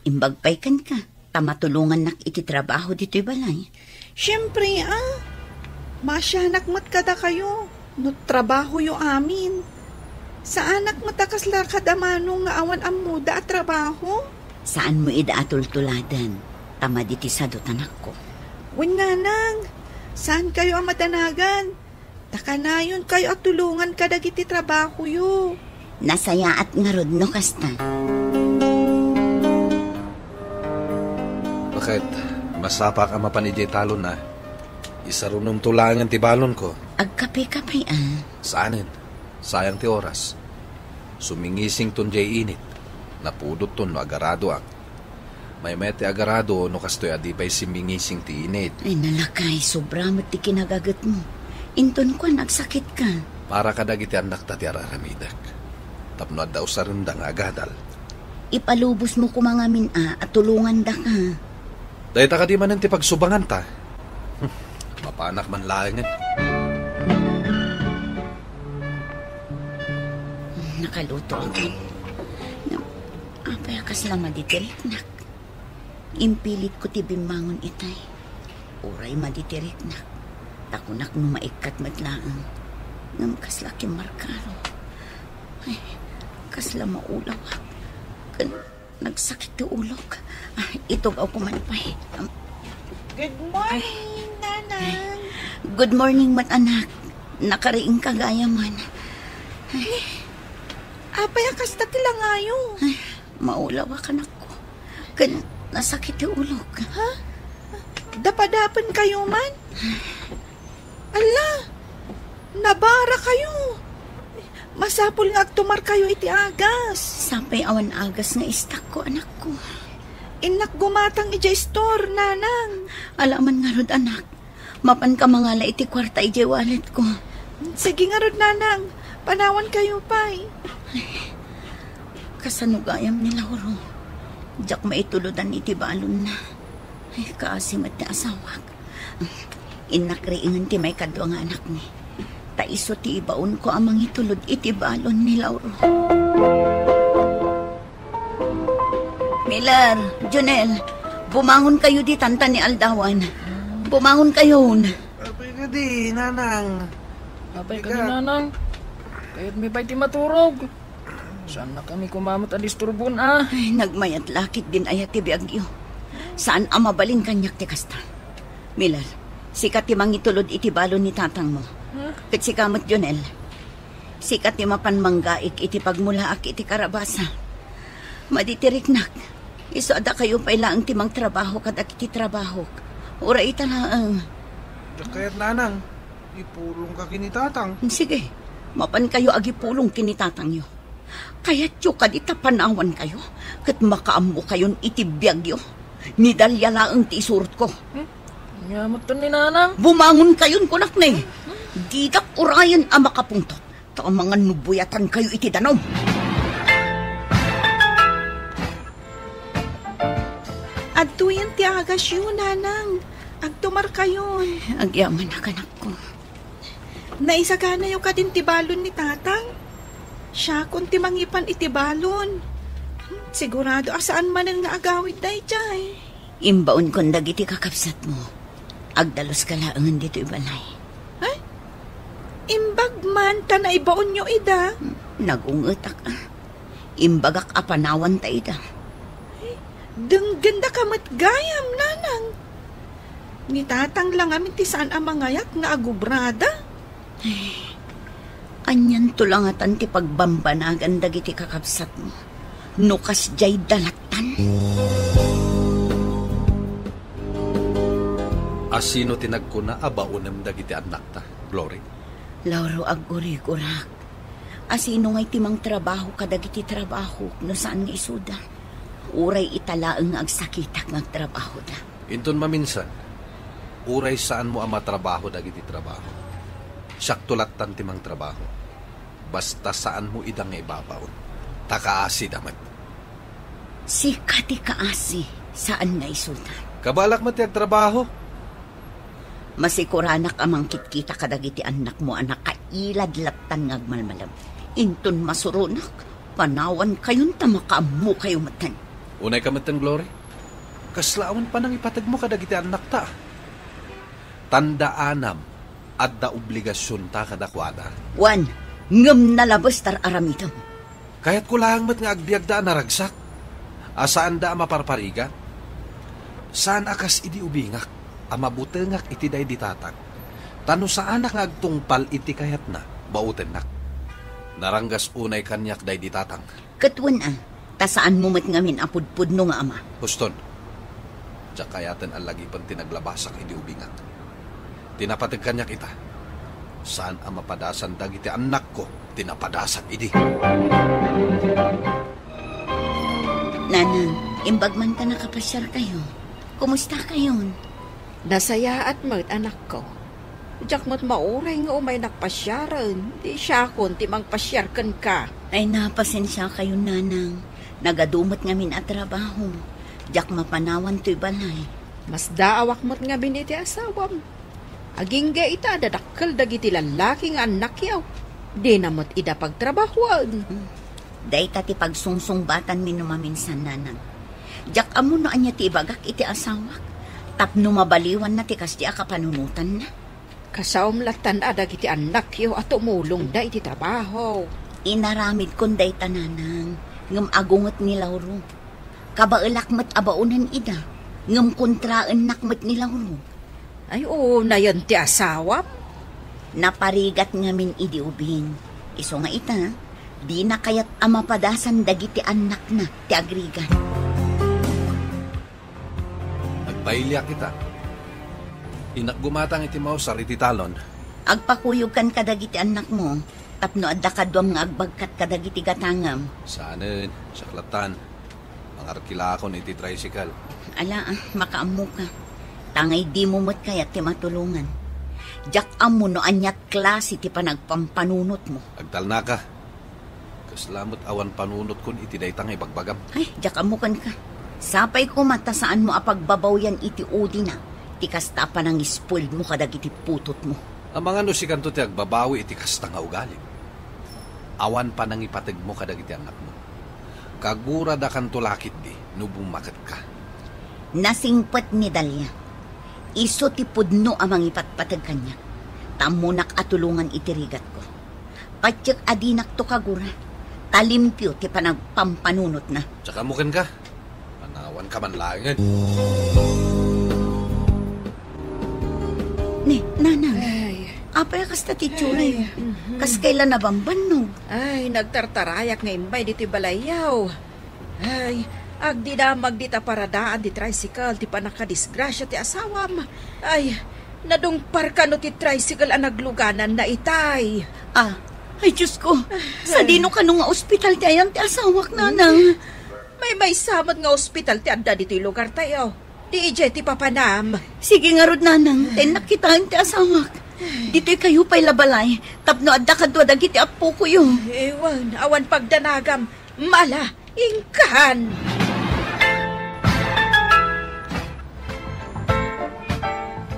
Imbag pay kenka, ta matulongannak iti trabaho ditoy balay. Siempre, a. Maasianak met kadakayo no trabahoyo amin. Saanak met a kasla kadamano nga awan ammoda a trabaho. Saanmo ida a tultuladen, ta madi ti sadot, anakko. Wen, nanang, saankayo a madanagan. Ta kanayonkayo a tulongan kadagiti trabahoyo. Nasayaat ngarud no kasta. Baket, masapak a mapan idiay talon a. Isarunomto laengen ti balonko. Agkape-kape a. Saanen. Sayang ti oras. Sumingisington diay init. Napudotton no agaradoak. Maymayat ti agarado no kastoy a di pay simmingising ti init. Ay, nalakay, sobra met ti kinagagetmo. Inton kuan, agsakitka. Para kadagiti annakta ti ar-aramidek. Tapno adda usarenda nga agadal. Ipalubosmo koma ngamin a, a tulongandaka. Dayta kadi manen ti pagsubanganta. Hmm, mapanak man laengen. Nakaluto ako. Apay a kasla maditiriknak? Impilitko ti bimmangon itay. Uray maditiriknak. Ta kunak no maikkat met laeng. Ngem kasla kimmarkaro. Ay, kasla maulawak. Ken nagsakit ti ulok. Ah, itugawko man pay. Am- Good morning, Nanang. Good morning met, anak. Nakariingka gayamen. Ay. Apay a kasta ti langayo? Ay, maulawak, anakko. Ken nasakit ti ulok. Ha? Dapadapenkayo man? Ala, nabarakayo. Masapul nga agtumarkayo iti agas. Sapay awan agas nga istakko, anakko. Innak gumatang idiay store, Nanang. Ala man ngarud, anak. Mapanka mangala iti kuarta idiay walletko. Sige ngarud, Nanang. Panawankayo pay. Kasano gayam ni Lauro? Diak maitulodan iti balonna. Ay, kaasi met ti asawak. Innak riingen ti maikadua nga anakmi. Ta isu ti ibaonko a mangitulod iti balon ni Lauro. Miller, Jonel, bumangonkayo ditan ta ni aldawan. Bumangonkayon. Apay kadi, Nanang? Apay kadi, Nanang? Kayatmi pay ti maturog. Saannakami koma met a disturbon a. Ay, nagmayat la ketdin aya ti biagyo. Saan a mabalin kaniak ti kasta. Miller, sika ti mangitulod iti balon ni tatangmo. Huh? Ket sika met, Jonel. Sika ti mapan manggaik iti pagmulaak iti karabasa. Maditiriknak. Isu a dakayo pay laeng ti mangtrabaho kadagiti trabahok. Uray ita laeng. Diak kayat, Nanang. Ipulongka ken ni tatang. Sige, mapankayo agipulong ken ni tatangyo. Kayatyo kadi ta panawankayo ket makaammokayon iti biagyo? Ni Dalia laeng ti isurotko. Hmm? Ania met ni Nanang? Bumangonkayon, kunak ne. Didak urayen a makapungtot, ta amangan no buyatankayo iti danum. Adtoyen ti agasyo, Nanang. Agtumarkayon. Agyamanak, anakko. Naisaganayo kadin ti balon ni tatang? Siakon ti mangipan iti balon. Sigurado a saan manen nga agawid daydiay. Imbaonkon dagiti kakabsatmo. Agdaluska laengen ditoy balay. Ay, imbag man ta naibaonyo ida. Nagungetak a. Imbagak a panawanta ida. Ay, denggenda ka met gayam, Nanang. Ni tatang la ngamin ti saan a mangayak nga agubrada. Ay, anianto la ngatan ti pagbambanagan dagiti kakabsatmo no kasdiay dalattan? A sino ti nagkuna a baonem dagiti annakta, Glory? Lauro, aggurigurak. A sino ngay ti mangtrabaho kadagiti trabahok no saan nga isuda? Uray ita laeng nga agsakitak nga agtrabahoda. Inton maminsan, uray saanmo a matrabaho dagiti trabaho. Siakto lattan ti mangtrabaho. Basta saanmo ida nga ibabaon. Ta kaasida met. Sika ti kaasi, saan nga isuda. Kabaelak met ti agtrabaho. Masikuranak a mangkitkita kadagiti annakmo a nakailad lattan nga agmalmalem. Inton masuronak, panawankayon ta makaammokayo metten. Unayka metten, Glory. Kasla awan panangipategmo kadagiti annakta. Tandaanam, adda obligasionta kadakuada. Wen, ngem nalabes ta ar-aramidem. Kayatko laeng met nga agbiagda a naragsak, a saanda a maparparigat. Saan a kas idi ubingak, a mabutengak iti daydi tatang. Ta no saanak nga agtungpal iti kayatna, baotennak. Naranggas unay kaniak daydi tatang. Ket wen a, ta saanmo met ngamin a pudpudno nga ama. Huston, diak kayaten a lagipen ti naglabasak idi ubingak. Ti napateg kaniak ita, saan a mapadasan dagiti annakko ti napadasak idi. Nanang, imbag man ta nakapasiarkayo. Kumustakayon? Nasayaat met, anakko. Diak met mauray nga umaynak pasiaren, di siakon ti mangpasiar kenka. Ay, napasensiakayon, nanang. Nagadu met ngamin a trabaho. Diak mapanawan toy balay. Masdaawak met ngamin iti asawam. Agingga ita a dadakkel dagiti lallaki nga annakyo. Dina met ida pagtrabahoen. Hmm. Dayta ti pagsungsungbatanmi no maminsan, nanang. Diak ammo no ania ti ibagak iti asawak tapno mabaliwanna ti kasdi a kapanunotanna. Kasaom lattan a dagiti annakyo a tumulongda iti trabaho. Inaramidkon dayta, nanang, ngem agunget ni Lauro. Kabaelak met a baonen ida, ngem kontraennak met ni Lauro. Ay, unayen ti asawam? Naparigat ngamin idi ubing. Isu nga ita, dina kayat a mapadasan dagiti annakna ti agrigat. Agpailiak ita. Innak gumatang iti mausar iti talon. Agpakuyogkan kadagiti annakmo, tapno adda kaduam nga agbagkat kadagiti gatangam. Saanen, siak lattan. Mangarkilaakon iti tricycle. Ala, ah, makaammoka. Tangay dimo met kayat ti matulongan. Diak ammo no aniat klase ti panagpampanunotmo. Agtalnaka. Kasla met awan panunotkon iti dayta nga ibagbagam. Ay, diak ammo kenka. Sapay koma ta saanmo a pagbabawian iti udina ti kasta a panangispoiledmo kadagiti putotmo. Amangan no sikanto ti agbabawi iti kasta nga ugalim. Awan panangipategmo kadagiti annakmo. Kaguradakanto la ketdi no bummaketka. Nasingpet ni Dalia. Isu ti pudno a mangipatpateg kaniak. Ta ammonak a tulongan iti rigatko. Patiek a dinakto kagura. Ta limpio ti panagpampanunotna. Saka mo kenka. Panawanka man laengen. Ni, nanang. Ay. Apay a kasta ti itsura? Ay, mhm. Kas kayla nabambannog? Ay, nagtartarayak nga immay ditoy balayyo. Ay, agdidamag dita paradaan ti tricycle ti pannakadisgrasia ti asawam. Ay, nadungpar kano ti tricycle a naglugananna itay. Ah, ay, Diyos ko. Ay. Sadino kano nga ospital ti ayan ti asawak, nanang? Maymaysa met nga ospital ti adda ditoy lugartayo. Di idiay ti papanam. Sige ngarud, nanang, ta innak kitaen ti asawak. Ditoy kayo pay la balay, tapno adda kadua dagiti appokoyo. Ewan, awan pagdanagam. Mala, inkan!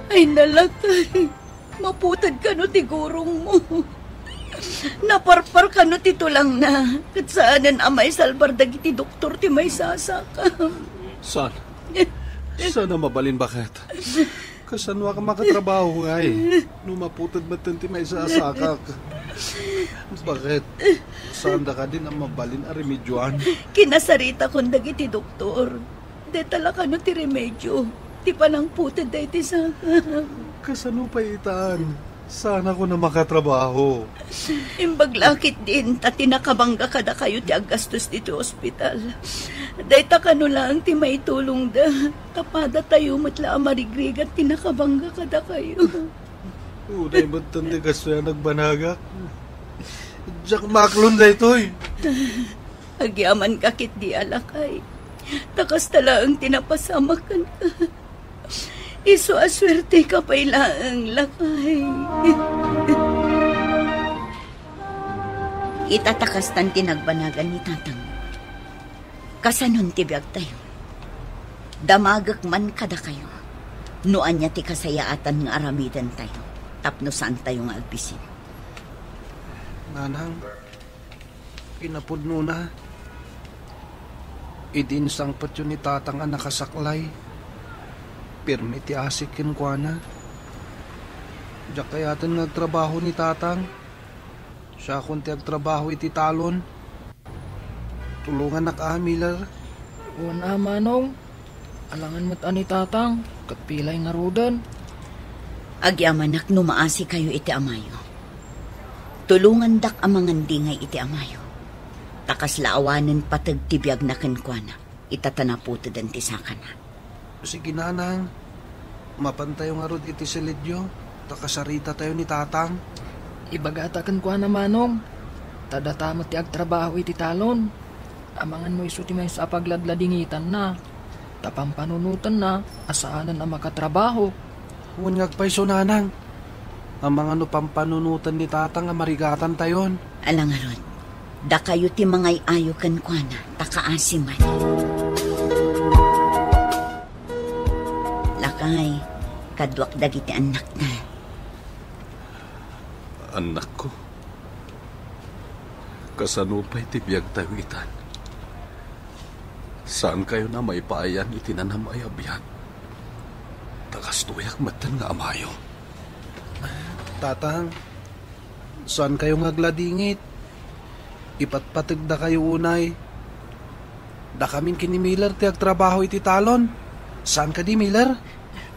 Ay, nalakay. Maputed kano ti gurongmo. Naparpar kano ti tulangna. Ket saanen a maisalbar dagiti doktor ti maisasakam. Saan? Saan a mabalin, baket? Kasano a makatrabaho ngay? No maputed metten ti maisasakak. Baket? Saanda kadin a mabalin a remedioan? Kinasaritakon dagiti doktor. Deta la kano ti remedio ti panangputed daytoy sakam. Kasano pay itan? Saanakon a makatrabaho. Imbag la ketdin ta ti nakabangga kadakayo ti aggastos ditoy ospital. Dayta kano laeng ti maitulongda. Ta padatayo met la a marigrigat ti nakabangga kadakayo. Unay metten ti kastoy a nagbanagak. Diak maaklon daytoy. Agyamanka ketdi a lakay. Ta kasta laeng ti napasamak kenka. Isu a suerteka pay laeng, lakay. Ita ta kastan ti nagbanagan ni Tatang. Kasanon ti biagtayo? Damagek man kadakayo no ania ti kasayaatan nga aramidentayo tapno saantayo nga agbisin. Nanang, kinapudnona, idi insangpetyo ni Tatang a nakasaklay, pirmi ti asik kenkuana. Diak kayaten nga agtrabaho ni Tatang. Siakon ti agtrabaho iti talon. Tulongannak a, Miller. Wen a, Manong. Alangan met a ni Tatang, ket pilay ngaruden. Agyamanak no maasikayo iti amayo. Tulongandak a mangandingay iti amayo. Ta kasla awanen pateg ti biagna kenkuana, ita ta naputeden ti sakana. Sige, Nanang. Mapantayo ngarud iti silidyo, ta kasaritatayo ni Tatang. Ibagata kenkuana, Manong, ta data met ti agtrabaho iti talon. Amangan no isu ti maysa a pagladladingitanna, ta pampanunotenna a saanen a makatrabaho. Wen nga agpayso, Nanang, amangan no pampanunoten ni Tatang a marigatantayon. Ala ngarud, dakayo ti mangay-ayo kenkuana, ta kaasi man. Lakay, kaduak dagiti annakta. Annakko, kasano pay ti biagtayo itan? Saankayon a maipaayan iti nanam-ay a biag? Ta kastoyak metten nga amayo. Tatang, saankayo nga agladingit. Ipatpategdakayo unay. Dakamin ken ni Miller ti agtrabaho iti talon. Saan kadi, Miller?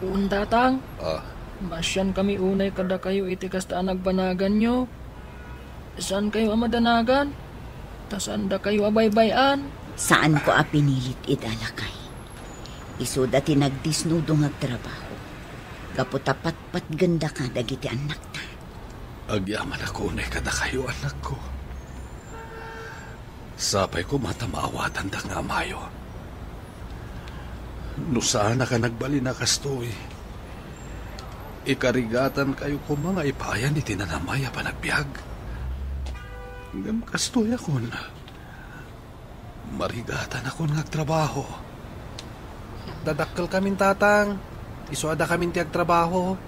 Wen, Tatang. Ah. Maasiankami unay kadakayo iti kasta a nagbanaganyo. Saankayo a madanagan, ta saandakayo a baybay-an. Saanko a pinilit ida, lakay. Isuda ti nagdisnudo nga agtrabaho. Gapu ta patpatgendaka dagiti annakta. Agyamanak unay kadakayo, annakko. Sapay koma ta maawatandak nga amayo. No saanak a nagbalin a kastoy, ikarigatankayo koma nga ipaayan iti nanam-ay a panagbiag. Ngem kastoyakon, marigatanakon nga agtrabaho. Dadakkelkamin, Tatang. Isu a dakamin ti agtrabaho.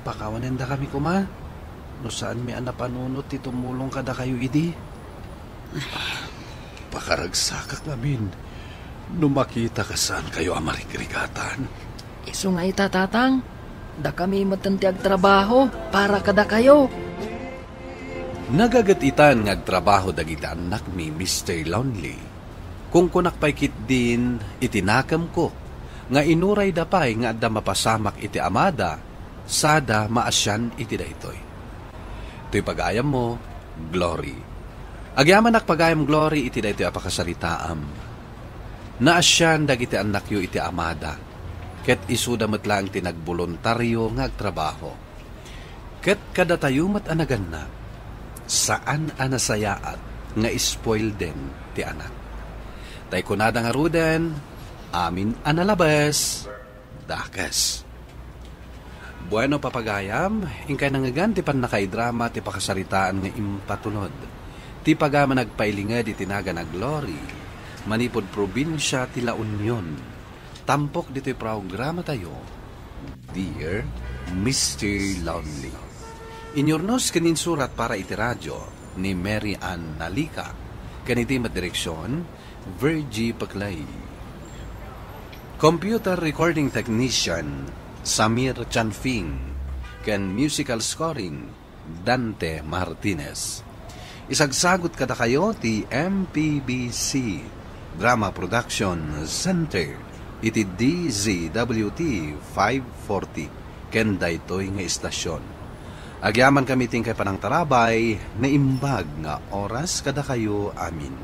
Pakawanendakami koma no saanmi a napanunot ti tumulong kadakayo idi. Pakaragsakak ngamin no makitak a saankayo a marigrigatan. Isu nga ita, Tatang, dakami metten ti agtrabaho para kadakayo. Nagaget itan nga agtrabaho dagiti annak ni Mister Lonely. Kunkunak pay ketdin iti nakemko nga inurayda pay nga adda mapasamak iti amada, sada maasian iti daytoy. Toy pagayammo, Glory. Agyamanak pagayam, Glory, iti daytoy a pakasaritaam. Naasian dagiti annakyo iti amada, ket isuda met laeng ti nagboluntario nga agtrabaho. Ket kadatayo met a naganna, saan a nasayaat nga spoileden ti anak. Tay kunada ngaruden, amin a nalabes, dakes. Bueno, papagayam, inkay nangngegan ti pannakaidrama ti pakasaritaan nga impatulod ti pagayam a nagpailinged iti nagan a Glory manipud probinsia ti La Union. Tampok ditoy programatayo, Dear Mister Lonely. Inyurnos ken insurat para iti radio ni Mary Ann Nalica, ken iti met direksion, Virgie Paclay. Computer recording technician, Samir Chanfing, ken musical scoring, Dante Martinez. Isagsagut kadakayo ti M P B C Drama Production Center iti D Z W T five forty ken daytoy nga istasyon. Agyamankami ti inkay panangtarabay, naimbag nga oras kadakayo amin.